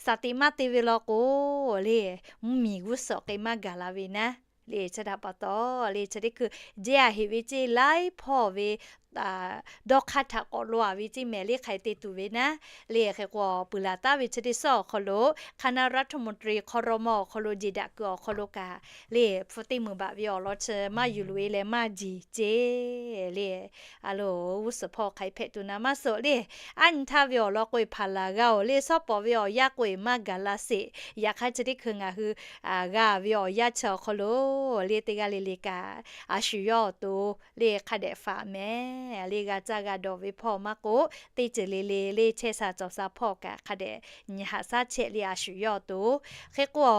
shaˍ tiꞈ maˇ te ve law k'o le, mvuhˇmiˬ g'uˇ suhˍ k'ai maˇ gaˬ la ve naˉ le. Chi htaꞈ pa taw le, chi teˇ hkui jehˇ-a heꞈ ve ceˇ laiˉ hpawˇ ve dawˇ hk'aˇ htaꞈ k'awꞈ lo-a ve ceˇ mehˍ le hk'aˬ hk'e te tuˬ ve naˉ le. Hk'e k'o, puˬ laˬ taˉ ve chi teˇ suhˉ awˬ hk'aw lo คณะรัฐมนตรี hk'aw raw mawˇ awˬ hk'aw lo jeˬ daꞈ kuiˬ awˬ hk'aw lo kaꞈ le, hpu teˇ meunˍ baꞈ ve awˬ lawn chi maˇ yuˬ loꞈ-e leh maˇ jeˬ ceˇ le. A loˬ, g'uˇ suhˍ hpawˇ hk'aˬ hk'e hpehꞈ tuˬ naˍ maˇ suhˍ le. Aˉ nyi htaˇ ve awˬ lawn k'o, eˬ hpaˍ laˬ g'a oˬ le, shawˉ pawˍ ve awˬ yanˇ k'o, eˬ maˇ gaˬ la sheˍ. Yaꞈ hk'aˇ chi teˇ hkui ngaˬ hui g'a ve awˬ yanˇ chi awˬ hk'aw lo le, teˇ g'aˇ le le kaꞈ a shu yawˇ awˬ to le hk'a dehꞈ faꞈ mehˍ le. G'a caˇ g'a dawˬ ve hpawˇ maˇ k'oˆ, teˇ ceuˬ le le le chehˇ sha cawˬ sha hpawˇ kaꞈ hk'a dehꞈ nyi haꞈ shaˉ chehˇ le a shu yawˇ awˬ to. Hk'e k'o,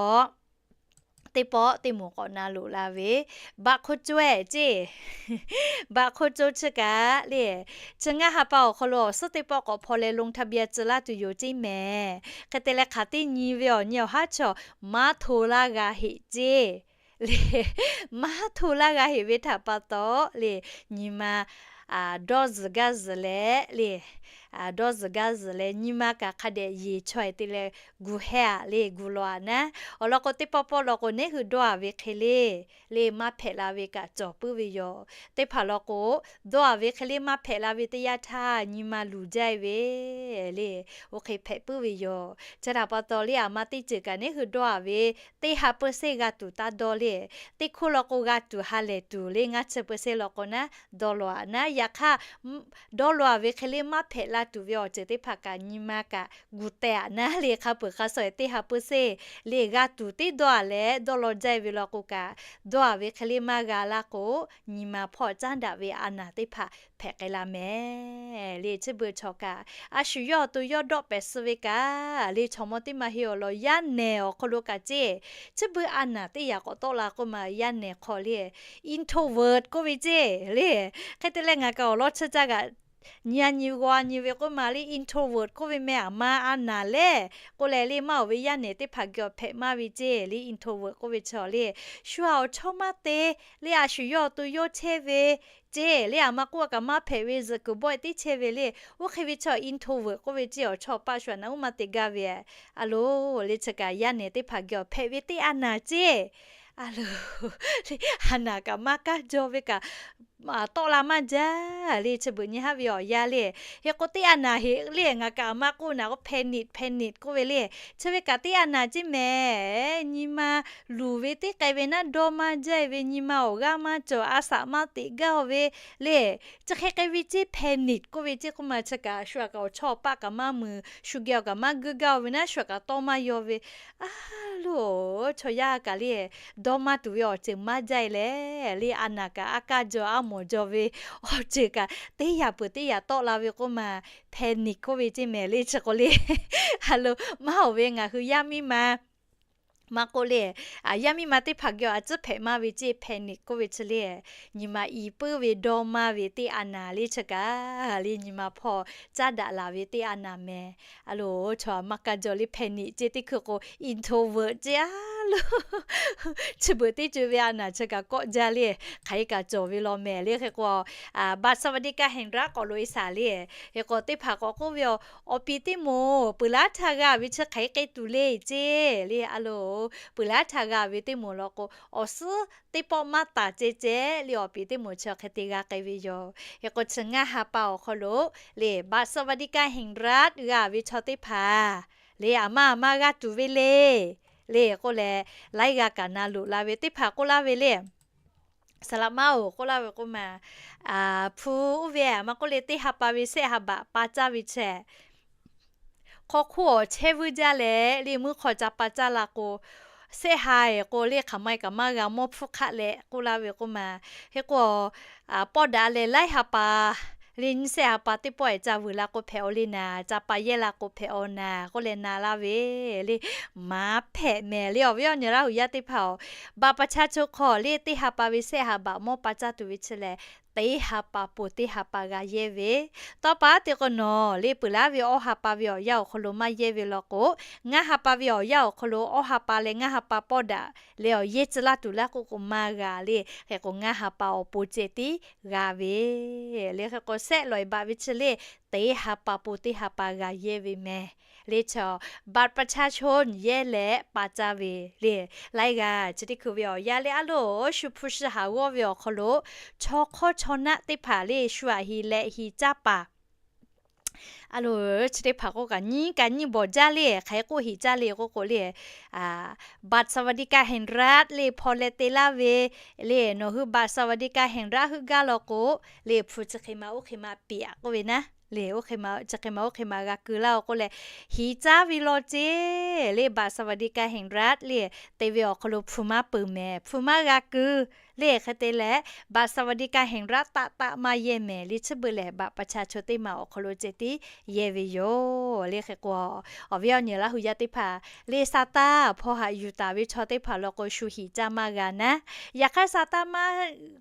teˇ pawˆ teˇ moˍ k'awꞈ na loꞈ la ve, บัตรคนจน ceˇ. บัตรคนจน chi kaꞈ le, chi ngaˇ ha pa awˬ hk'aw lo awˬ suhˉ teˇ pawˆ k'awꞈ hpaw leh ลงทะเบียน tcuh laˇ tuˬ yoˬ ceˇ mehˍ. Hk'e te leh hk'aˬ teˇ nyi ve awˬ nyi awˬ haˉ chaw maˇ hto laˇ g'a heꞈ ceˇ le. Maˇ hto laˇ g'a heꞈ ve htaꞈ pa taw le, nyi ma dawˇ zuhˬ gaˇ zuhˬ leh le, dawˇ zuhˬ gaˇ zuhˬ leh nyi ma kaꞈ hk'a dehꞈ yeˬ chaweh te leh gu hehˇ-aꞈ le, gu law-aꞈ naˉ. Awˬ lawn k'o, teˇ pawˆ pawˆ law k'o, neˉ hui dawˇ-aˬ ve hk'e le le maˇ hpehꞈ la ve kaꞈ cawˬ puiˉ ve yoˬ. Teˇ hpaˍ law k'o, dawˇ-aˬ ve hk'e le maˇ hpehꞈ la ve teˇ yanˇ htaˇ nyi ma luˬ jaˇ ve le, oˇ hk'e hpehꞈ puiˉ ve yoˬ. Chi htaꞈ pa taw le, aˬ ma teˇ ceuˬ kaꞈ neˉ hui dawˇ-aˬ ve teˇ ha เปอร์เซ็นต์ g'a tuˬ taˇ dawˇ le. Teˇ hk'oˆ law k'o, g'a tuˬ ha lehˬ tuˬ le, ngaˇ chi เปอร์เซ็นต์ law k'o naˉ, dawˇ law-aꞈ naˉ. Yaꞈ hk'aˇ, dawˇ law-aˬ ve hk'e le maˇ hpehꞈ la tuˬ ve awˬ ceuˬ teˇ hpaˍ kaꞈ nyi ma kaꞈ gu teh-aꞈ naˉ le. Hk'a peuˬ hk'a shuˍ-eˬ teˇ ha เปอร์เซ็นต์ le g'a tuˬ teˇ dawˇ-aˬ leh dawˇ law jaˇ ve law k'o kaꞈ, dawˇ-aˬ ve hk'e le maˇ g'a laˇ k'o, nyi ma hpawˇ caˉ daꞈ ve a naˍ teˇ hpaˍ hpehꞈ k'ai la mehˍ le. Chi beuꞈ chaw kaꞈ a shu yawˇ awˬ to yawˇ dawˆ pehˍ suh ve kaꞈ le, chaw mawˇ teˇ maˬ heˆ awˬ lawn yaˇ nehˬ awˬ hk'aw lo kaꞈ ceˇ, chi beuꞈ a naˍ teˇ yaꞈ k'awꞈ tawˆ la k'oˆ ma, yaˇ nehˬ hk'aw le introvert k'oˆ ve ceˇ le. Hk'e te leh ngaˬ kaꞈ awˬ lawn chi caˇ g'aꞈ nyi-a nyi g'aw-a nyi ve k'oˆ ma le, introvert k'oˆ ve meh aˬ ma a naˍ lehˬ k'oˆ leh le, maˇ oˬ ve yaˇ nehˬ teˇ hpaˍ geh awˬ hpehꞈ maˇ ve ceˇ le, introvert k'oˆ ve chi awˬ le, shu-aˬ awˬ chawˇ maˇ te le, a shu yawˇ awˬ to yawˇ chehˇ ve ceˇ le, aˬ ma k'oˆ-a kaꞈ maˇ hpehꞈ ve zuhꞈ kuiˬ bawˆ-e teˇ chehˇ ve le. Oˇ hk'e ve chi introvert k'oˆ ve ceˇ, awˬ chawˇ paˆ shu-aˬ naˍ uˉ maˇ te gaˇ ve. A loˬ le, chi kaꞈ yaˇ nehˬ teˇ hpaˍ geh awˬ hpehꞈ ve teˇ a naˍ ceˇ. A loˬ, a naˍ kaꞈ maˇ kaˇ jaw ve kaꞈ tawˆ la maˇ jaˇ le. Chi beuꞈ nyi haˉ ve awˬ yanˇ le, hk'e k'o teˇ a naˍ heˆ le, ngaˬ kaꞈ aˬ ma k'oˆ naˍ k'o panic, panic k'oˆ ve le. Chi ve kaꞈ teˇ a naˍ ceˇ mehˍ. Nyi ma luˬ ve teˇ k'ai ve naˉ dawˇ maˇ jaˇ ve, nyi ma awˬ g'aˇ maˇ cawˬ, a shaꞈ maˇ teꞈ gaˇ ve le. Chi hk'e k'ai ve ceˇ, panic k'oˆ ve ceˇ k'oˆ ma, chi kaꞈ shu-aˬ kaꞈ awˬ chawˇ paˆ kaꞈ maˇ mui, shu geh awˬ kaꞈ maˇ guiˇ gaˇ ve naˉ, shu-aˬ kaꞈ tawˇ maˇ yaw ve. A loˬ, chaw yaˇ kaꞈ le, dawˇ maˇ tuˬ ve awˬ ceuˬ maˇ jaˇ-e leh le, a naˍ kaꞈ aˉ kaˇ jaw aˉ mawˬ jaw ve awˬ ceuˬ kaꞈ teˇ yaꞈ peuˬ teˇ yaꞈ tawˆ la ve k'oˆ ma, panic k'oˆ ve ceˇ mehˍ le. Chi k'o le, a loˬ, maˇ oˬ ve ngaˬ hui yaˇ miˇ ma maˇ k'oˆ le, yaˇ miˇ ma teˇ hpaˍ geh a tcuhˉ hpehꞈ maˇ ve ceˇ, panic k'oˆ ve chi le, nyi ma i puiˉ ve dawˇ maˇ ve teˇ a naˍ le. Chi kaꞈ le, nyi ma hpawˇ caˉ daꞈ laˬ ve teˇ a naˍ mehˍ. A loˬ, chaw aˬ maˇ kaˇ jaw le, panic ceˇ, teˇ hkui k'o introvert ceˇ a loˬ. Chi beuꞈ teˇ co ve a naˍ chi kaꞈ kawˆ jaˇ le, hk'aˬ hk'e kaꞈ cawˬ ve law mehˍ le. Hk'e k'o, บัตรสวัสดิการแห่งรัฐ k'awꞈ loꞈ-e shaˍ le. Hk'e k'o teˇ hpaˍ k'awꞈ k'oˆ ve, awˬ piˍ teˇ moˍ peuˬ laˉ htaˇ g'a ve chi hk'aˬ hk'e k'ai tuˬ le ceˇ le. A loˬ, peuˬ laˉ htaˇ g'a ve teˇ moˍ law k'o, awˬ suhˉ teˇ pawˆ maˇ taˍ ceh ceh le, awˬ piˍ teˇ moˍ chi hk'e te g'a k'ai ve yoˬ. Hk'e k'o chi ngaˇ ha pa awˬ hk'aw lo le, บัตรสวัสดิการแห่งรัฐ g'a ve chaw teˇ hpaˍ le, aˬ ma aˬ ma g'a tuˬ ve le le k'oˆ leh, laiˉ g'aˇ kaꞈ na loꞈ la ve teˇ hpaˍ k'oˆ laˇ ve le. Saˍ laꞈ maˇ oˬ k'oˆ laˇ ve k'oˆ ma, hpu uˉ ve aˬ ma k'oˆ le, teˇ ha pa ve sehˆ ha baꞈ pa caˇ ve chehˇ. Hk'aw hk'oˆ awˬ chehˇ vuiˇ jaˇ leh le, meuˇ hk'aw ca pa caˇ la k'o, sehˆ ha-eˬ k'o le, hk'aˬ ma e kaꞈ maˇ g'a mawˇ hpfuhˇ hk'aˆ leh k'oˆ laˇ ve k'oˆ ma. Hk'e k'o, pawˇ daꞈ leh laiˉ ha pa le, nyiˇ sehˆ ha pa teˇ pawˆ-eˬ ca vuiˬ la k'o hpehꞈ-aw le naˍ, ca pa yehˇ la k'o hpehꞈ-aw naˍ k'oˆ leh na laˇ ve le. Maˇ hpehꞈ mehˍ le. Awˬ viˉ awˬ nyi Laˇ huˍ yaˇ teˇ hpaˍ-oˬ, บัตรประชาชน hk'aw le teˇ ha pa ve sehˆ ha baꞈ mawˇ pa caˇ tuˬ ve chi lehˬ, teˇ ha pa pon teˇ ha pa g'a yehˇ ve. Tawˇ pa te k'o nawˬ le, peuˬ laˉ ve awˇ ha pa ve awˬ yanˇ awˬ hk'aw lo maˇ yehˇ ve law k'o, ngaˇ ha pa ve awˬ yanˇ awˬ hk'aw lo awˇ ha pa leh ngaˇ ha pa pawˇ daꞈ leh awˬ yehˇ tcuh laˇ tuˬ laˇ k'oˆ k'o maˇ g'a le. Hk'e k'o ngaˇ ha pa awˬ pon ceh tiˉ g'a ve le. Hk'e k'o sehˆ lawˬ-eˬ baꞈ ve chi le, teˇ ha pa pon teˇ ha pa g'a yehˇ ve mehˍ le chaw บัตรประชาชน yehˇ leh pa caˇ ve le. Laiˉ g'aˇ chi teˇ hkui ve awˬ yanˇ le a loˍ shu hpu shi haˍ g'awˇ ve awˬ hk'aw lo chaw hk'awˇ chaw naˆ teˇ hpaˍ le shu aꞈ hiˍ leh hiˍ caˇ paˍ a loˍ chi teˇ hpaˍ k'oˆ kaꞈ nyiˇ kaꞈ nyiˇ bawˬ jaˇ le. Hk'aˬ hk'e k'oˆ hiˍ caˇ le k'oˆ k'o le, บัตรสวัสดิการแห่งรัฐ le hpaw leh te laˇ ve le, nawˬ hui บัตรสวัสดิการแห่งรัฐ heuˆ gaˇ law k'o le, hpu chi hk'e ma oˇ hk'e ma piˍ k'oˆ ve naˉ le, oˇ hk'e ma chi hk'e ma oˇ hk'e ma g'a keu laˇ-oˬ k'oˆ leh, hiˍ caˇ ve law ceˇ le. บัตรสวัสดิการแห่งรัฐ le te ve awˬ hk'aw lo hpu maˇ peuˬ mehˍ, hpu maˇ g'a keu le. Hk'e te leh บัตรสวัสดิการแห่งรัฐ taˆ taˆ maˇ yehˇ mehˍ le, chi beuꞈ lehˬ บัตรประชาชน teˇ maˬ awˬ hk'aw lo ceh tiˉ yehˇ ve yoˬ le. Hk'e k'o, awˬ viˉ awˬ nyi Laˇ hu yaˇ teˇ hpaˍ le, sa taˇ hpaw haꞈ yuˬ taˍ ve chaw teˇ hpaˍ law k'o shu hiˍ caˇ maˇ g'a naˉ. Yaꞈ hk'aˇ sa taˇ maˇ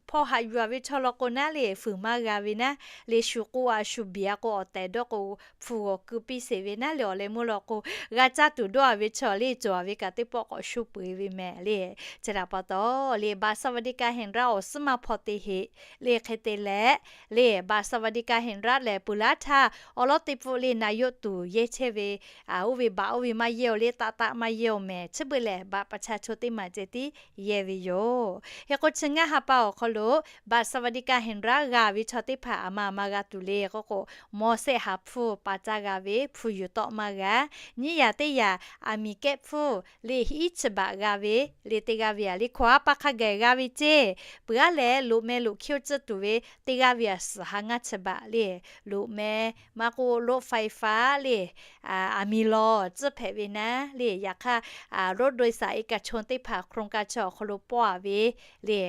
hpaw haꞈ yuˬ-a ve chaw law k'o naˉ le, fuiˍ maˇ g'a ve naˉ le, shu k'oˆ-a shu biˬ-a k'o awˬ tehˬ dawˇ k'o hpu g'awˬ keu piˇ sheˍ ve naˉ le. Awˬ leh meuˇ law k'o, g'a caˇ tuˬ dawˇ-a ve chaw le cawˬ-a ve kaꞈ teˇ pawˆ k'awꞈ shu peu-eˬ ve mehˍ le. Chi htaꞈ pa taw le, บัตรสวัสดิการแห่งรัฐ awˬ suhˉ maˇ hpaw te heꞈ le. Hk'e te leh le บัตรสวัสดิการแห่งรัฐ lehˬ peuˬ laˇ htaˇ awˬ lawn teˇ pfuhˆ le นายก tuˬ yehˇ chehˇ ve, oˇ ve baꞈ oˇ ve maˇ yehˇ-oˬ le, taˆ taˆ maˇ yehˇ-oˬ mehˍ, chi beuꞈ lehˬ บัตรประชาชน teˇ maˬ ceh tiˉ yehˇ ve yoˬ. Hk'e k'o chi ngaˇ ha pa awˬ hk'aw lo บัตรสวัสดิการแห่งรัฐ g'a ve chaw teˇ hpaˍ aˬ ma aˬ ma g'a tuˬ le k'oˆ k'o, mawˬ shehˆ haˍ hpu pa caˇ g'a ve, hpu yuˬ tawˆ maˇ g'a. Nyiˇ yaꞈ teˇ yaꞈ aˬ miˍ kehˉ hpfuhˇ le hiˉ chi baꞈ g'a ve le, teˇ g'aˇ ve aˬ le hkawꞈ ha pa hk'a gaˬ g'a ve ceˇ. Peuˬ aˉ leh loꞈ meh loꞈ hkiˇ-oˇ tcuhˇ tuˬ ve teˇ g'aˇ ve aˬ suhˍ ha ngaˇ chi baꞈ le, loꞈ meh maˇ k'oˆ รถไฟฟ้า le, aˬ miˍ lawˬ tcuhˇ hpehꞈ ve naˉ le. Yaꞈ hk'aˇ รถโดยสารเอกชน teˇ hpaˍ โครงการ chi awˬ hk'aw lo pawˆ-a ve le,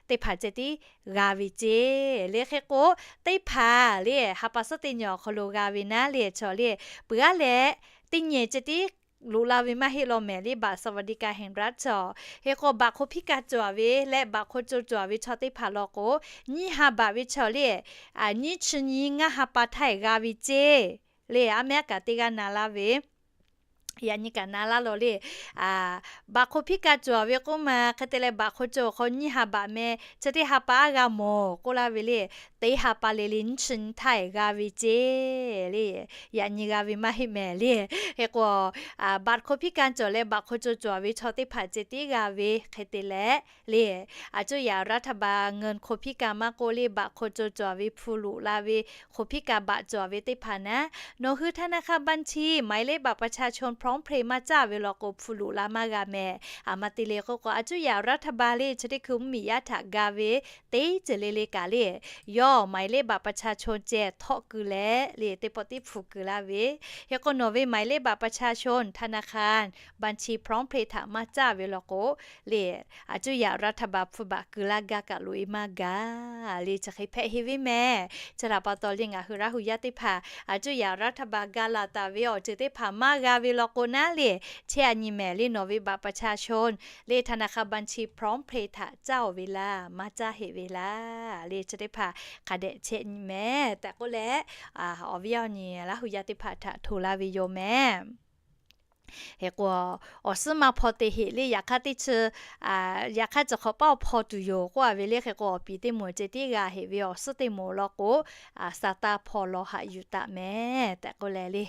teˇ hpaˍ ceh tiˉ g'a ve ceˇ le. Hk'e k'o teˇ hpaˍ le ha pa suhˉ teˇ nyi awˬ hk'aw lo g'a ve naˉ le chaw le, peuˬ aˉ leh teˇ nyi ceh tiˉ loꞈ la ve maˇ heˆ law mehˍ le, บัตรสวัสดิการแห่งรัฐ chaw. Hk'e k'o baꞈ hk'o hpiˇ ka cawˬ-a ve leh baꞈ hk'o co cawˬ-a ve chaw teˇ hpaˍ law k'o, nyiˇ ha baꞈ ve chaw le, nyiˇ chi nyi ngaˇ ha pa htaˇ g'a ve ceˇ le. Aˉ mehˉ kaꞈ teˇ g'aˇ na laˇ ve, yaꞈ nyi kaꞈ na laˇ law le. Baꞈ hk'o hpiˇ ka cawˬ-a ve k'oˆ ma, hk'e te leh baꞈ hk'o co awˬ hk'aw nyiˇ ha baꞈ meh chi teˇ ha pa aˉ g'a mawˬ k'oˆ laˇ ve le. Teˇ ha pa le le nyiˇ chi nyi htaˇ g'a ve ceˇ le. Yaꞈ nyi g'a ve maˇ heˆ mehˍ le. Hk'e k'o, baꞈ hk'o hpiˇ ka cawˬ leh baꞈ hk'o co cawˬ-a ve chaw teˇ hpaˍ ceh tiˉ g'a ve hk'e te leh le, aˬ cuˇ yaꞈ รัฐบาล เงินคนพิการ maˇ k'oˆ le, baꞈ hk'o co cawˬ-a ve hpu loꞈ la ve, hk'o hpiˇ ka baꞈ cawˬ-a ve teˇ hpaˍ naˉ, nawˬ hui ธนาคารบัญชี หมายเลขบัตรประชาชน พร้อมเพย์ maˇ caˇ ve law k'o hpu loꞈ la maˇ g'a mehˍ. Aˬ ma te le k'oˆ k'o, aˬ cuˇ yaꞈ รัฐบาล le chi teˇ hkui mvuhˇmiˬ yaˇ htaꞈ ga ve teˇ ceuˬ le le kaꞈ le, yawˇ หมายเลขบัตรประชาชน ceh htawˆ keu leh le teˇ pawˆ tiˉ hpu keu laˇ ve. Hk'e k'o nawˬ ve หมายเลขบัตรประชาชน ธนาคารบัญชี พร้อมเพย์ htaꞈ maˇ caˇ ve law k'o le, aˬ cuˇ yaꞈ รัฐบาล hpu baꞈ keu laˇ gaˇ kaꞈ loꞈ-e maˇ ga le, chi hk'e hpehꞈ heˆ ve mehˍ. Chi htaꞈ pa taw le ngaˬ hui Laˇ hu yaˇ teˇ hpaˍ aˬ cuˇ yaꞈ รัฐบาล ga laˬ taˍ ve awˬ ceuˬ teˇ hpaˍ maˇ g'a ve law k'o naˉ le, chehˇ-a nyi mehˍ le, nawˬ ve บัตรประชาชน le ธนาคารบัญชี พร้อมเพย์ htaꞈ caˇ-oˬ ve laˇ, maˇ caˇ heˆ ve laˇ le, chi teˇ hpaˍ hk'a dehꞈ chehˇ nyi mehˍ tehꞈ k'oˆ leh, awˬ viˉ awˬ nyi Laˇ hu yaˇ teˇ hpaˍ htaꞈ hto laˇ ve yoˬ mehˍ. Hk'e k'o, awˬ suhˉ maˇ hpaw te heꞈ le, yaꞈ hk'aˇ teˇ chi, yaꞈ hk'aˇ chi hk'awꞈ paˉ awˬ hpaw tuˬ yoˬ k'oˆ-a ve le. Hk'e k'o awˬ piˍ teˇ moˍ ceh tiˉ g'a heꞈ ve awˬ suhˉ teˇ moˍ law k'o, sa taˇ hpaw law haꞈ yuˬ taˍ mehˍ tehꞈ k'oˆ leh le,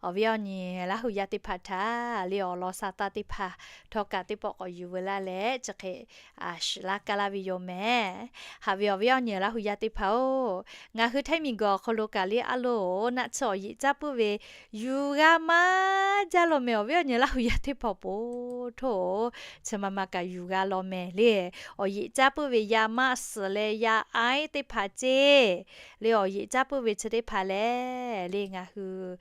awˬ viˉ awˬ nyi Laˇ hu yaˇ teˇ hpaˍ htaꞈ le awˬ lawn sa taˇ teˇ hpaˍ htawˇ kaꞈ teˇ pawˆ k'awꞈ yuˬ veu laˇ leh chi hk'e shiˍ laˇ kaˇ laˇ ve yoˬ mehˍ. Haꞈ ve awˬ viˉ awˬ nyi Laˇ hu yaˇ teˇ hpaˍ-oˬ, ngaˬ hui htaiˇ miˬ guiˬ awˬ hk'aw lo kaꞈ le a loˍ naˆ tsuhˇ awˬ yeꞈ caˇ puiˉ ve yuˬ g'a maˇ jaˇ law mehˍ. Awˬ viˉ awˬ nyi Laˇ hu yaˇ teˇ hpaˍ-oˬ, po htoˇ-oˬ, chi ma ma kaꞈ yuˬ g'a law mehˍ le. Awˬ yeꞈ caˇ puiˉ ve yaˇ maˆ suhˍ leh yaˇ aiˉ teˇ hpaˍ ceˇ le, awˬ yeꞈ caˇ puiˉ ve chi teˇ hpaˍ lehˬ le ngaˬ hui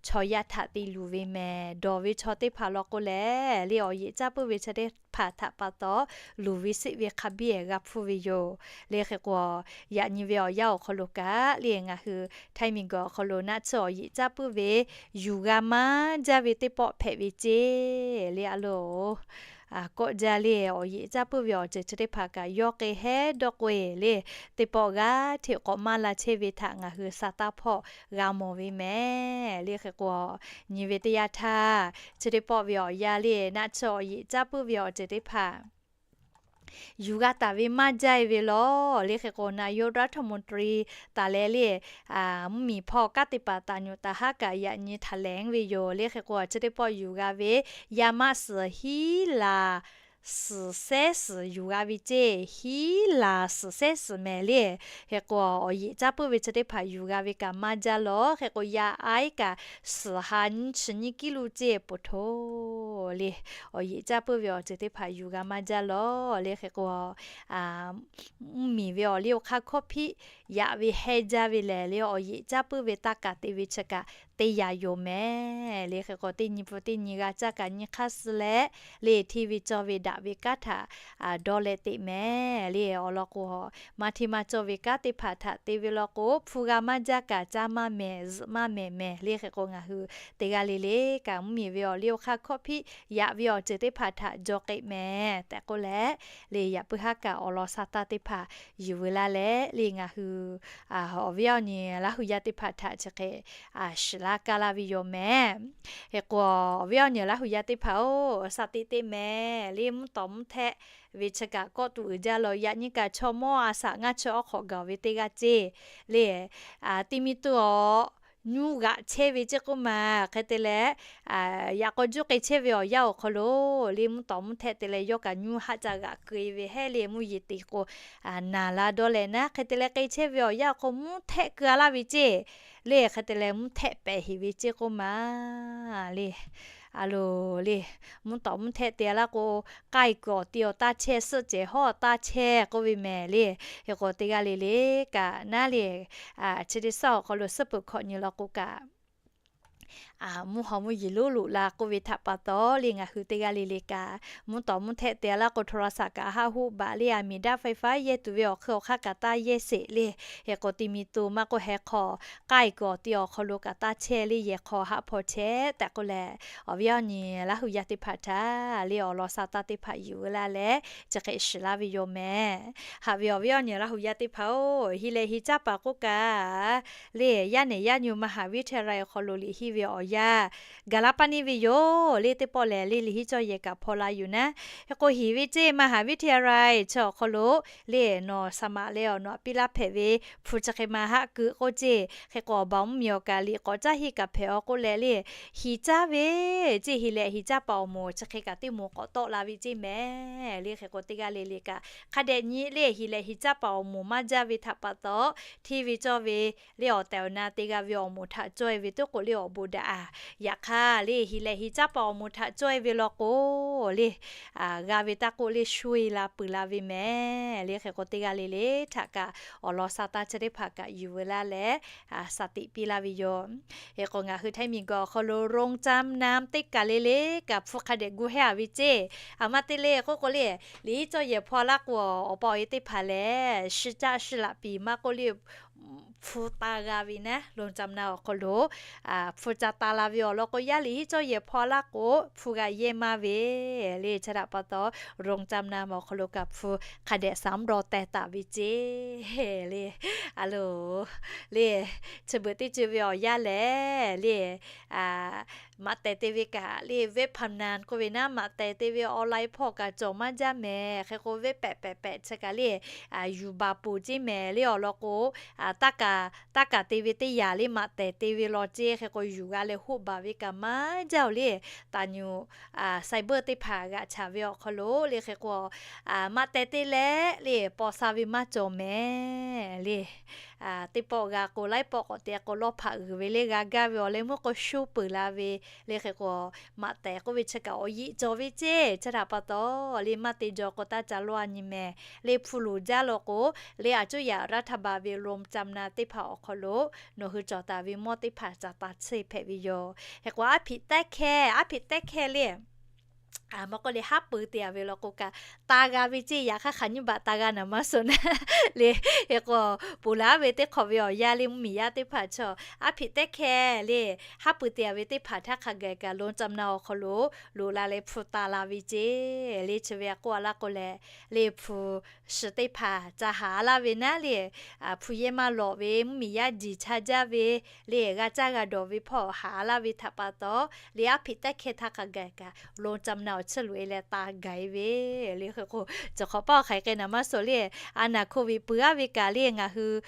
chaw yaˇ htaꞈ te luˬ ve mehˍ. Dawˬ ve chaw teˇ hpaˍ law k'o lehˬ le awˬ yeꞈ caˇ puiˉ ve chi teˇ hpaˍ htaꞈ pa taw luˬ ve seˆ ve hk'a biˇ-ehˍ g'a hpuˇ ve yoˬ le. Hk'e k'o, yaꞈ nyi ve awˬ yanˇ awˬ hk'aw lo kaꞈ le ngaˬ hui htaiˇ miˬ guiˬ awˬ hk'aw lo naˆ tsuhˇ awˬ yeꞈ caˇ puiˉ ve yuˬ g'a maˇ jaˇ ve teˇ pawˆ hpehꞈ ve ceˇ le a loˍ. Kawˆ jaˇ le awˬ yeꞈ caˇ puiˉ ve awˬ ceuˬ chi teˇ hpaˍ kaꞈ yawˇ k'e hehˉ dawˇ k'oˆ-e le, teˇ pawˆ g'aˇ hteꞈ k'awꞈ maˇ la chehˇ ve htaꞈ ngaˬ hui sa taˇ hpawˇ g'a mawˬ ve mehˍ le. Hk'e k'o, nyi ve teˇ yanˇ htaˇ chi teˇ pawˆ ve awˬ yanˇ le naˆ tsuhˇ awˬ yeꞈ caˇ puiˉ ve awˬ ceuˬ teˇ hpaˍ yuˬ g'a taˍ ve maˇ jaˇ e ve law. Le hk'e k'o, นายกรัฐมนตรี taˍ leh le, mvuhˇmiˬ hpawˇ kanˉ te paˍ taˍ nyuꞈ taˍ haˉ kaꞈ yaꞈ nyi htaꞈ lehˬ ve yoˬ. Le hk'e k'o, chi teˇ pawˆ yuˬ g'a ve, yaˇ maˆ suhˍ hiˉ laˬ suhˍ sehˉ suhˍ yuˬ g'a ve ceˇ. Hiˉ laˬ suhˍ sehˉ suhˍ mehˍ le. Hk'e k'o, awˬ yeꞈ caˇ puiˉ ve chi teˇ hpaˍ yuˬ g'a ve kaꞈ maˇ jaˇ law. Hk'e k'o, yaˇ aiˉ kaꞈ suhˍ ha nyiˇ chi nyiˇ kiˉ luˇ ceˇ poˬ htoˇ le. Awˬ yeꞈ caˇ puiˉ ve awˬ ceuˬ teˇ hpaˍ yuˬ g'a maˇ jaˇ law. Le hk'e k'o, mvuhˇmiˬ ve awˬ liˇ awˬ hk'aˇ hkawˇ hpiˆ yaꞈ ve heh jaˇ ve lehˬ le, awˬ yeꞈ caˇ puiˉ ve taˇ kaˍ te ve chi kaꞈ teˇ yanˇ yoˬ mehˍ. Le hk'e k'o, teˇ nyi pfuhˇ teˇ nyi g'a caˇ kaꞈ nyi hk'aˇ suh leh, le hteˇ ve cawˇ ve daꞈ ve kanˉ htaꞈ dawˇ leh teꞈ mehˍ le. Awˬ lawn k'o, maˇ hteˇ maˇ cawˇ ve kanˉ teˇ hpaˍ htaꞈ te ve law k'o, hpu g'a maˇ jaˇ kaꞈ caˇ maˇ mehˍ, zuhꞈ maˇ mehˍ mehˍ. Le hk'e k'o, ngaˬ hui teˇ g'aˇ le le kaꞈ mvuhˇmiˬ ve awˬ liˇ awˬ hk'aˇ hkawˇ hpiˆ yaꞈ ve awˬ ceuˬ teˇ hpaˍ htaꞈ jaw k'ai mehˍ tehꞈ k'oˆ leh, le yaꞈ puiˉ haˉ kaꞈ awˬ lawn sa taˇ teˇ hpaˍ yuˬ veu laˇ leh, le ngaˬ hui awˬ viˉ awˬ nyi Laˇ hu yaˇ teˇ hpaˍ htaꞈ chi hk'e shiˍ laˇ kaˇ laˇ ve yoˬ mehˍ. Hk'e k'o, awˬ viˉ awˬ nyi Laˇ hu yaˇ teˇ hpaˍ-oˬ, sa teꞈ teˇ mehˍ le. Mvuhˇ tawˍ mvuhˇ htehˆ ve chi kaꞈ kawˆ tuˬ uiˍ jaˇ law. Yaꞈ nyi kaꞈ chaw mawˇ a shaꞈ ngaˇ chi awˬ hk'awꞈ gaˬ ve teˇ g'aˇ ceˇ le. Ti mi tuˬ awˬ, nyuˇ g'aꞈ chehˇ ve ceˇ k'oˆ ma. Hk'e te leh, yaꞈ k'aw juˇ k'ai chehˇ ve awˬ yanˇ awˬ hk'aw lo le, mvuhˇ tawˍ mvuhˇ htehˆ te leh yawˇ kaꞈ nyuˇ haˆ ca g'aꞈ keu e ve hehˉ le, mvuhˇ yeˬ te k'o naˍ la dawˇ leh naˉ. Hk'e te leh k'ai chehˇ ve awˬ yanˇ awˬ hk'aw mvuhˇ htehˆ keu a laˇ ve ceˇ le. Hk'e te leh mvuhˇ htehˆ pehˍ heˍ ve ceˇ k'oˆ ma le. A loˬ le, mvuhˇ tawˍ mvuhˇ htehˆ te a laˇ k'o, k'ai kuiˬ awˬ ti awˬ taˇ chehˇ, suhˆ cehˬ hawˉ awˬ taˇ chehˇ k'oˆ ve mehˍ le. Hk'e k'o, teˇ g'aˇ le le kaꞈ naˉ le, chi teˇ suhˉ awˬ hk'aw lo suhˉ peuˬ hkawꞈ nyi law k'o kaꞈ, mvuhˇ haw mvuhˇ yeˬ loˉ loꞈ la k'oˆ ve htaꞈ pa taw le, ngaˬ hui teˇ g'aˇ le le kaꞈ mvuhˇ tawˍ mvuhˇ htehˆ te a laˇ k'o, โทรศัพท์ kaꞈ haˆ hoˆ baꞈ le, a miˬ daˇ ไฟฟ้า yehˇ tuˬ ve awˬ hk'eun awˬ hk'aˇ kaꞈ taˇ yehˇ sheˍ le. Hk'e k'o, ti mi tuˬ maˇ k'oˆ, heh hk'aw k'ai kuiˬ awˬ ti awˬ hk'aw lo kaꞈ taˇ chehˇ le, yehˬ hk'aw haˆ hpaw chehˇ tehꞈ k'oˆ leh, awˬ viˉ awˬ nyi Laˇ hu yaˇ teˇ hpaˍ htaꞈ le awˬ lawn sa taˇ teˇ hpaˍ yuˬ veu laˇ leh, chi hk'e shiˍ laˇ ve yoˬ mehˍ. Haꞈ ve awˬ viˉ awˬ nyi Laˇ hu yaˇ teˇ hpaˍ-oˬ, heˍ lehˬ heˍ caˇ paˍ k'oˆ kaꞈ le, yaˇ nehˬ yaˇ nyi มหาวิทยาลัย awˬ hk'aw lo liꞈ henˇ ve awˬ yanˇ gaˬ la paˇ neˇ ve yoˬ le. Teˇ pawˆ lehˬ le, liꞈ henˇ cawˇ yehˬ kaꞈ hpaw la yuˬ naˉ. Hk'e k'o, heˍ ve ceˇ มหาวิทยาลัย chi awˬ hk'aw lo le, nawˬ สมัคร leh awˬ nawˬ aꞈ piˇ laˇ hpehꞈ ve hpu chi hk'e ma haˆ keu k'oˆ ceˇ. Hk'e k'o, awˬ baˬ mvuhˇmiˬ awˬ kaꞈ liꞈ k'awꞈ caˇ henˇ kaꞈ hpehꞈ-aw k'oˆ leh le, heˍ caˇ ve ceˇ. Heˍ lehˬ heˍ caˇ paˍ awˬ moˍ chi hk'e kaꞈ teˇ moˍ k'awꞈ tawˆ la ve ceˇ mehˍ le. Hk'e k'o, teˇ g'aˇ le le kaꞈ hk'a dehꞈ nyi le, heˍ lehˬ heˍ caˇ paˍ awˬ moˍ maˇ jaˇ ve htaꞈ pa taw, hteˇ ve cawˇ ve le awˬ tehˬ awˬ na te g'a ve awˬ moˍ htaꞈ cawˇ e ve teˇ k'oˆ le awˬ bon daꞈ a. Yaꞈ hk'aˇ le, heˍ lehˬ heˍ caˇ paˍ awˬ moˍ htaꞈ cawˇ e ve law k'o le, g'a ve taˇ k'oˆ le, sho e la peuˬ la ve mehˍ le. Hk'e k'o, teˇ g'aˇ le le htaꞈ kaꞈ awˬ lawn sa taˇ chi teˇ hpaˍ kaꞈ yuˬ veu laˇ leh, sa teꞈ piˇ laˇ ve yoˬ. Hk'e k'o, ngaˬ hui htaiˇ miˬ guiˬ awˬ hk'aw lo โรงจำนำ teˇ kaˬ le le kaꞈ hpu hk'a dehꞈ gu hehˇ a ve ceˇ. A ma te le k'oˆ k'o le, liꞈ henˇ cawˇ yehˬ hpaw laˇ k'o, awˬ pa awˬ e teˇ hpaˍ lehˬ, shi caˆ shi laꞈ piˍ maˇ k'oˆ le, hpu ta g'a ve naˉ, โรงจำนำ awˬ hk'aw lo hpu ca ta la ve awˬ lawn k'o, yaˇ liꞈ henˇ cawˇ yehˬ hpaw laˇ k'o, hpu g'a yehˇ maˇ ve le. Chi htaꞈ pa taw, โรงจำนำ awˬ hk'aw lo kaꞈ hpu hk'a dehꞈ สำรอง teh taˍ ve ceˇ le. A loˬ le, chi beuꞈ teˇ ceuˬ ve awˬ yanˇ lehˬ le, maꞈ tehˬ te ve kaꞈ le, เว็บพนัน k'oˆ ve naˉ, maꞈ tehˬ te ve online hpawˇ kaꞈ cawˬ maˇ jaˇ mehˍ. Hk'e k'o, เว็บ pehꞈ pehꞈ pehꞈ chi kaꞈ le, yuˬ baˬ peuˬ ceˇ mehˍ le. Awˬ lawn k'o, taˇ kaˍ te ve teˇ yanˇ le, maꞈ tehˬ te ve law ceˇ. Hk'e k'o, yuˬ g'a leh hoˆ baˬ ve kaꞈ maˇ jaˇ-oˬ le. Taˍ nyuꞈ cyber teˇ hpaˍ g'aꞈ chaˍ ve awˬ hk'aw lo le, hk'e k'o, maꞈ tehˬ te leh le, paw sha ve maˇ cawˬ mehˍ le. Teˇ pawˆ g'a k'o, laiˉ pawˆ k'awꞈ te k'o, lawˇ hpaꞈ g'uiˬ ve le, g'a gaˇ ve awˬ leh meuˇ k'o, sho peuˬ la ve le. Hk'e k'o, maꞈ tehˬ k'oˆ ve chi kaꞈ awˬ yeꞈ cawˬ ve ceˇ. Chi htaꞈ pa taw le, maˇ te jaw k'o, taˇ ca lawˇ a nyi mehˍ le. Hpu loˍ jaˇ law k'o le, a cuˇ yaꞈ รัฐบาล ve โรงจำนำ teˇ hpaˍ awˬ hk'aw lo nawˬ hui cawˬ taˍ ve mawˇ teˇ hpaˍ ca ta tsuhˇ hpehꞈ ve yoˬ. Hk'e k'o, aˉ hpiꞈ tehˉ hkehˇ, aˉ hpiꞈ tehˉ hkehˇ le, maˇ k'oˆ le, haˉ pui te a ve law k'o kaꞈ, ta g'a ve ceˇ. Yaꞈ hk'aˇ, hk'aˬ nyiˇ baꞈ ta g'a naˍ maˇ suh naˉ le. Hk'e k'o, ponˬ laˬ ve teˇ hk'awꞈ ve awˬ yanˇ le, mvuhˇmiˬ yaˇ teˇ hpaˍ chaw aˉ hpiꞈ tehˉ hkehˇ le, haˉ pui te a ve teˇ hpaˍ htaˇ hk'a gaˬ kaꞈ โรงจำนำ awˬ hk'aw lo loꞈ la leh hpu ta la ve ceˇ le. Chi ve a k'oˆ a laˇ k'o leh, le hpu shi teˇ hpaˍ ca haˍ laˇ ve naˉ le, hpu yehˇ maˇ lawꞈ ve mvuhˇmiˬ yaˇ jiˬ cha jaˇ ve le, g'a caˇ g'a dawˬ ve hpawˇ haˍ laˇ ve htaꞈ pa taw le, aˉ hpiꞈ tehˉ hkehˇ htaˇ hk'a gaˬ kaꞈ โรงจำนำ awˬ tsuhˇ loꞈ e leh taˇ gaˬ e ve le. Hk'e k'o, cawˬ hk'awꞈ paˇ awˬ hk'aˬ hk'e naˍ maˇ suh le, a naˍ hk'oˆ ve peuˬ aˉ ve kaꞈ le ngaˬ hui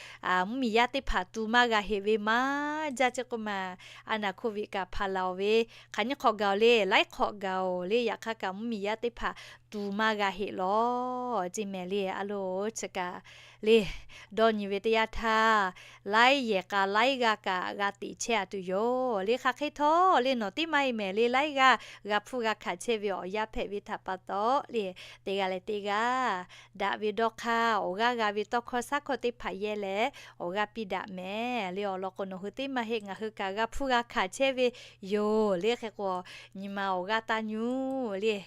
mvuhˇmiˬ yaˇ teˇ hpaˍ tu maˇ g'a heꞈ ve maˇ jaˇ ceˇ k'oˆ ma. A naˍ hk'oˆ ve kaꞈ hpaˍ laˬ oˬ ve hk'aˬ nyiˇ hk'awꞈ gaˬ oˬ le, laiˉ hk'awꞈ gaˬ oˬ le, yaꞈ hk'aˇ kaꞈ mvuhˇmiˬ yaˇ teˇ hpaˍ tu maˇ g'a heꞈ lawˬ ceˇ mehˍ le. A loˬ chi kaꞈ le dawˇ nyi ve teˇ yanˇ htaˇ, laiˉ yehˬ k'a laiˉ g'aˇ kaꞈ g'a teꞈ chehˇ a tuˬ yoˬ le. Hk'aˬ hk'e htawˇ le nawˬ tiˉ maˇ heˆ mehˍ le, laiˉ g'aˇ g'a hpuˇ g'a hkanˍ chehˇ ve awˬ yanˇ hpehꞈ ve htaꞈ pa taw le, teˇ g'aˇ leh teˇ g'aˇ daꞈ ve dawˇ hk'aˇ awˬ g'aˇ g'a ve tawˇ hkawˇ saˉ hkawˇ teˇ hpaˍ yehˇ leh awˬ g'aˇ piˇ daꞈ mehˍ le. Awˬ lawn k'o, nawˬ hui teˇ maˇ heˆ, ngaˬ hui kaꞈ g'a hpuˇ g'a hkanˍ chehˇ ve yoˬ le. Hk'e k'o, nyi ma awˬ g'aˇ taˇ nyi le,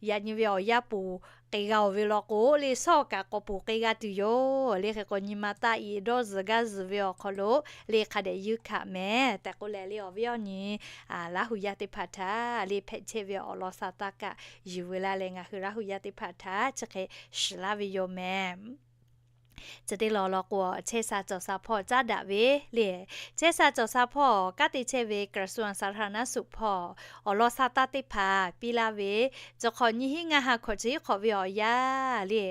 yaꞈ nyi ve awˬ yanˇ poˬ k'ai g'a oˬ ve law k'o le, shawˉ kaꞈ k'awꞈ poˬ k'ai g'a tuˬ yoˬ le. Hk'e k'o, nyi ma taˇ iˍ dawˇ zuhˬ gaˇ zuhˬ ve awˬ hk'aw lo le hk'a dehꞈ yeunˇ hkanˍ mehˍ tehꞈ k'oˆ leh le, awˬ viˉ awˬ nyi Laˇ hu yaˇ teˇ hpaˍ htaꞈ le hpehꞈ chehˇ ve awˬ lawn sha taˇ kaꞈ yuˬ veu laˇ leh, ngaˬ hui Laˇ hu yaˇ teˇ hpaˍ htaꞈ chi hk'e shiˍ laˇ ve yoˬ mehˍ. Chi teˇ lawn law k'o, chehˇ sha cawˬ sha hpawˇ caˉ daꞈ ve le. Chehˇ sha cawˬ sha hpawˇ kanˉ te chehˇ ve กระทรวงสาธารณสุข hpawˇ awˬ lawn sha taˇ teˇ hpaˍ piˇ laˇ ve, cawˬ hk'awꞈ nyiˇ hinˉ ngaˇ ha hkawꞈ chi hiˉ hk'awꞈ ve awˬ yanˇ le,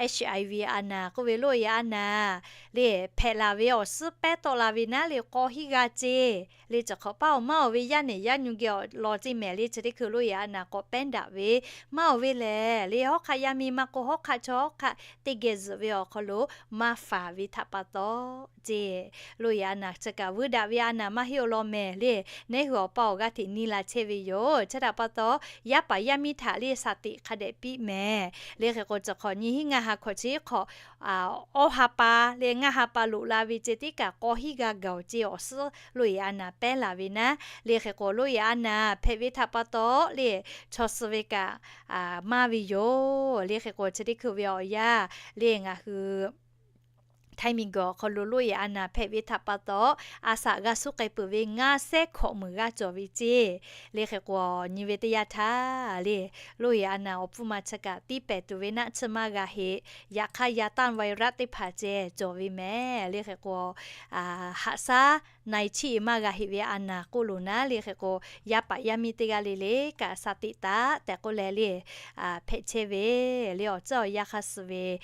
HIV a naˍ k'oˆ ve โรค a naˍ le hpehꞈ laˬ ve awˬ suhˉ pehˉ tawˆ la ve naˉ le k'aw hiˉ g'a ceˇ le. Cawˬ hk'awꞈ paˇ awˬ maˇ oˬ ve yaˇ nehˬ yaˇ nyu geh awˬ lawn ceˇ mehˍ le, chi teˇ hkui โรค a naˍ k'awꞈ pehˉ daꞈ ve maˇ oˬ ve lehˬ le, hawˉ hk'aˆ yaˇ miˇ maˇ k'o hawˉ hk'aˆ chaw hawˉ hk'aˆ teˇ geh zuhꞈ ve awˬ hk'aw lo maˇ faˍ ve htaꞈ pa taw ceˇ, โรค a naˍ chi kaꞈ vuiˇ daꞈ ve a naˍ maˇ heˆ awˬ lawn mehˍ le. Neˉ hui awˬ pa awˬ g'aˇ hteꞈ nyi la chehˇ ve yoˬ. Chi htaꞈ pa taw, yaˇ paˍ yaˇ miˇ htaꞈ le shaˍ tiꞈ hk'a dehꞈ piˇ mehˍ le. Hk'e k'o, cawˬ hk'awꞈ nyiˇ hinˉ ngaˇ ha hkawꞈ chi hiˉ hk'awꞈ awˇ ha pa le ngaˇ ha pa loꞈ la ve ceh tiˉ kaꞈ k'aw hiˉ g'a gaˬ oˬ ceˇ awˬ suhˉ โรค a naˍ pehˉ laˬ ve naˉ le. Hk'e k'o, โรค a naˍ hpehꞈ ve htaꞈ pa taw le, chaw suh ve kaꞈ maˇ ve yoˬ le. Hk'e k'o, chi teˇ hkui ve awˬ yanˇ le ngaˬ hui Htaiˇ miˬguiˬ awˬ hk'aw lo โรค a naˍ hpehꞈ ve htaꞈ pa taw, a shaꞈ g'a suhˉ k'ai peuˬ ve ngaˇ sehˉ hkawꞈ meunˍ g'aˇ cawˬ ve ceˇ le. Hk'e k'o, nyi ve teˇ yanˇ htaˇ le, โรค a naˍ awˬ hpfuhˇ ma chi kaꞈ tiˉ pehˍ tuˬ ve naˆ tsuhˇ maˇ g'a heˆ. Yaꞈ hk'aˇ, yaꞈ tanˇ ไวรัส teˇ hpaˍ ceh cawˬ ve mehˍ le. Hk'e k'o, haꞈ shaˉ na e chiˇ e maˇ g'a heˆ ve a naˍ k'oˆ loˬ naˉ le. Hk'e k'o, yaˇ paˍ yaˇ miˇ teˇ g'aˇ le le kaꞈ shaˍ tiꞈ taˍ tehꞈ k'oˆ leh le, hpehꞈ chehˇ ve le awˬ ceuˬ awˬ yanˇ hk'a suh ve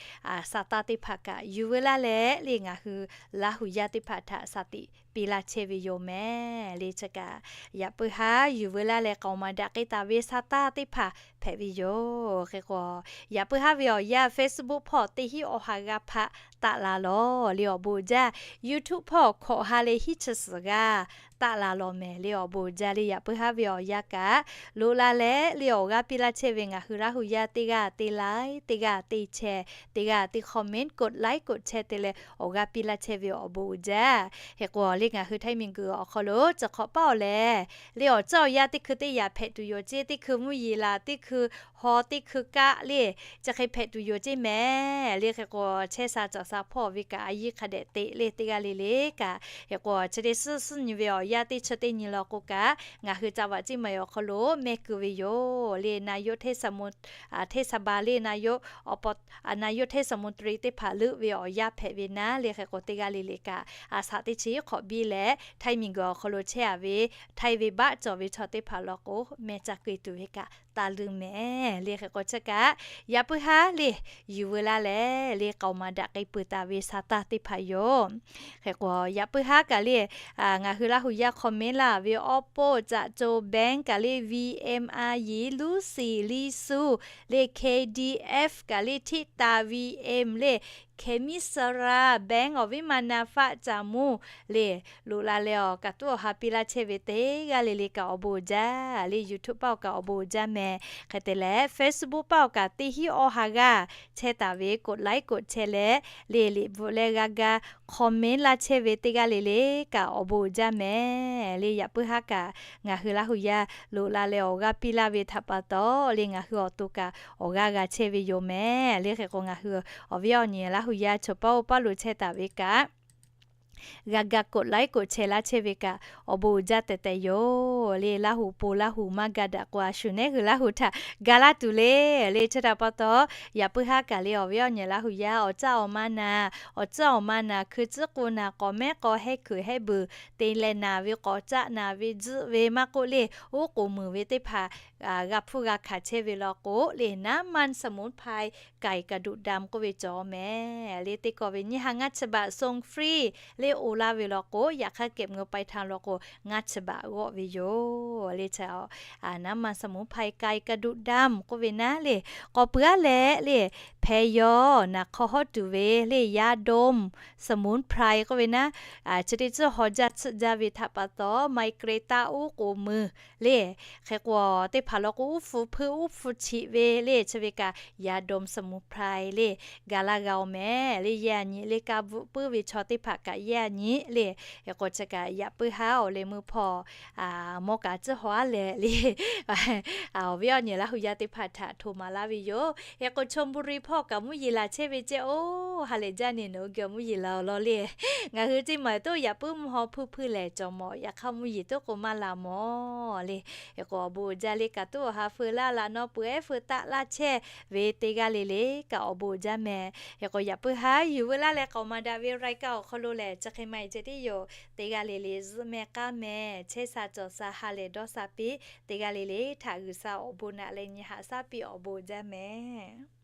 sha taˇ teˇ hpaˍ kaꞈ yuˬ veu laˇ leh le, ngaˬ hui Laˇ hu yaˇ teˇ hpaˍ htaꞈ shaˍ tiꞈ piˇ laˇ chehˇ ve yoˬ mehˍ le. Chi kaꞈ yaꞈ puiˉ haˉ yuˬ veu laˇ leh k'aoˍ maˍ daꞈ k'ai taˍ ve sha taˇ teˇ hpaˍ hpehꞈ ve yoˬ. Hk'e k'o, yaꞈ puiˉ haˉ ve awˬ yanˇ Facebook hpawˇ teˇ hinˉ awˬ ha g'aˇ hpaˆ taˆ la lawˬ le awˬ bon uiˍ jaˇ. YouTube hpawˇ hkawꞈ ha leh hiˉ chi suhˍ g'aˇ taˆ la lawˬ mehˍ le awˬ bon uiˍ jaˇ le. Yaꞈ puiˉ haˉ ve awˬ yanˇ kaꞈ loꞈ la leh le awˬ g'aˇ piˇ laˇ chehˇ ve ngaˬ hui Laˇ hu yaˇ teˇ g'aˇ te like, teˇ g'aˇ te share, teˇ g'aˇ te comment, กดไลค์ กดแชร์ te leh awˬ g'aˇ piˇ laˇ chehˇ ve awˬ bon uiˍ jaˇ. Hk'e k'o le, ngaˬ hui Htaiˇ miˬguiˬ awˬ hk'aw lo cawˬ hk'awꞈ paˇ awˬ lehˬ le, awˬ ceuˬ awˬ yanˇ teˇ hkui teˇ yanˇ hpehꞈ tuˬ yoˬ ceˇ, teˇ hkui mvuhˇ yeˬ laˬ, teˇ hkui haw, teˇ hkui kaˆ le, chi hk'e hpehꞈ tuˬ yoˬ ceˇ mehˍ le. Hk'e k'o, chehˇ sha cawˬ sha hpawˇ ve kaꞈ a yiˇ hk'a dehꞈ teꞈ le teˇ g'aˇ le le kaꞈ. Hk'e k'o, chi teˇ suhˉ suhˉ nyi ve awˬ yanˇ teˇ chi teˇ nyi law k'o kaꞈ, ngaˬ hui ca vaꞈ ceˇ maˬ awˬ hk'aw lo mehˆ keu ve yoˬ le. นายกเทศมนตรี เทศบาล le นายกอบต นายกเทศมนตรี teˇ hpaˍ leuˆ ve awˬ yanˇ hpehꞈ ve naˉ le. Hk'e k'o, teˇ g'aˇ le le kaꞈ a shaꞈ teˇ chi hk'awꞈ biˇ leh Htaiˇ miˬguiˬ awˬ hk'aw lo chehˇ a ve Htaiˇ ve baˆ cawˬ ve chaw teˇ hpaˍ law k'o, mehˆ ca keu tuˬ ve kaꞈ taˇ leuˆ mehˍ le. Hk'e k'o, chi kaꞈ yaꞈ puiˉ haˉ le yuˬ veu laˇ leh le k'aoˍ maˍ daꞈ k'ai peuˬ taˍ ve sha taˇ teˇ hpaˍ yoˬ. Hk'e k'o, yaꞈ puiˉ haˉ kaꞈ le ngaˬ hui Laˇ hu yaˇ comment laˇ ve awˬ poˆ caꞈ co bank kaꞈ le, V M a yi, Luˇ siˍ, Liˇ suˇ le, K D F kaꞈ le, Hteˇ taˍ, V M le, Hkehˍ miˉ saˍ raˍ bank, awˬ viˉ ma na faˆ caˍ muˇ le, loꞈ la leh awˬ kaꞈ tuˉ awˬ ha piˇ laˇ chehˇ ve teˇ g'aˇ le le kaꞈ awˬ bon uiˍ jaˇ le. YouTube paˇ awˬ kaꞈ awˬ bon uiˍ jaˇ mehˍ. Hk'e te leh Facebook paˇ awˬ kaꞈ teˇ hinˉ awˇ ha g'aˇ chehˇ taˍ ve กดไลค์ กดแชร์ leh le liꞈ bvuhꞈ leh g'a ga comment laˇ chehˇ ve teˇ g'aˇ le le kaꞈ awˬ bon uiˍ jaˇ mehˍ le. Yaꞈ puiˉ haˉ kaꞈ ngaˬ hui Laˇ hu yaˇ loꞈ la leh awˬ g'aˇ piˇ laˇ ve htaꞈ pa taw le, ngaˬ hui awˬ to kaꞈ awˬ g'aˇ g'a chehˇ ve yoˬ mehˍ le. Hk'e k'o, ngaˬ hui awˬ viˉ awˬ nyi Laˇ hu yaˇ chaw paˇ oˇ paˇ lo chehˇ taˍ ve kaꞈ g'a ga กดไลค์ กดแชร์ laˇ chehˇ ve kaꞈ awˬ bon uiˍ jaˇ tehꞈ tehꞈ yoˬ le. Laˇ hu po Laˇ hu maˇ ga daꞈ k'o, a shu nehˉ hui Laˇ hu htaꞈ ga laˇ tuˬ le. Le chi htaꞈ pa taw, yaꞈ puiˉ haˉ kaꞈ le awˬ viˉ awˬ nyi Laˇ hu yaˇ awˬ caˇ awˬ ma naˍ, awˬ caˇ awˬ ma naˍ, hkui tcuhˉ k'o naˍ, k'awꞈ mehˉ k'aw hehˇ kuiˬ hehˇ beuˬ te leh naˍ ve k'awꞈ caˆ naˍ ve tzuhˆ ve maˇ k'oˆ le, oˉ k'oˍ muiˬ ve teˇ hpaˍ g'a hpuˇ g'a hkanˍ chehˇ ve law k'o le, น้ำมันสมุนไพร ไก่กระดูกดำ k'oˆ ve cawˬ mehˍ le. Teˇ kawˆ ve nyiˇ ha ngaˇ chi baꞈ ส่งฟรี le oˬ laˇ ve law k'o, yaꞈ hk'aˇ เก็บเงินปลายทาง law k'o ngaˇ chi baꞈ g'awˆ ve yoˬ le. น้ำมันสมุนไพร ไก่กระดูกดำ k'oˆ ve naˉ le, k'awꞈ puiˉ aˉ leh le, hpehꞈ yaw naˍ hk'aw hawˉ tuˬ ve le, ยาดมสมุนไพร k'oˆ ve naˉ, chi teˇ tcuhˇ haw jaˇ tsuhˆ jaˇ ve htaꞈ pa taw, ไมเกรน taˇ oˉ k'oˍ muiˬ le. Hk'e k'o teˇ hpaˍ law k'o, uˉ hpu hpuiˇ uˉ hpu chiꞈ ve le, chi ve kaꞈ ยาดมสมุนไพร le ga laˇ g'a oˬ mehˍ le. Yehˇ a nyi le, ka bvuhꞈ puiˉ ve chaw teˇ hpaˍ kaꞈ yehˇ a nyi le. Hk'e k'o chi kaꞈ yaꞈ puiˉ haˉ awˬ leh meuˇ hpawˇ mawˇ kaꞈ tcuhˇ haw aˉ leh le, awˬ viˉ awˬ nyi Laˇ hu yaˇ teˇ hpaˍ htaꞈ htoꞈ maˍ laˇ ve yoˬ. Hk'e k'o ชลบุรี hpawˇ kaꞈ mvuhˇ yeˬ laˬ chehˇ ve ceh oˬ, ha lehˬ jaˇ ne, nawˬ hui geh mvuhˇ yeˬ laˬ awˬ law le. Ngaˬ hui teˇ maˬ toˉ yaꞈ puiˉ mvuhˇ haw hpuiˇ hpuiˇ lehˬ cawˬ mawˬ, yaꞈ hk'aˇ mvuhˇ yeˬ toˉ k'o maˇ laˬ mawˬ le. Hk'e k'o awˬ bon uiˍ jaˇ le, kaꞈ toˉ awˬ ha feu laˇ laꞈ nawˉ peuˬ ehˉ feu taˆ laˇ chehˇ ve teˇ g'aˇ le le kaꞈ awˬ bon uiˍ jaˇ mehˍ. Hk'e k'o yaꞈ puiˉ haˉ yuˬ veu laˇ leh k'awꞈ maˍ daꞈ ve รายการ awˬ hk'aw lo lehˬ, chi hk'e maˇ heˆ ceh tiˉ yoˬ. Teˇ g'aˇ le le zuhˆ meh k'aˉ meh, chehˇ sha cawˬ sha ha lehˬ dawˇ sha piˇ, teˇ g'aˇ le le htaꞈ G'uiˬsha awˬ bon naꞈ leh nyi haꞈ shaˉ piˇ awˬ bon uiˍ jaˇ mehˍ.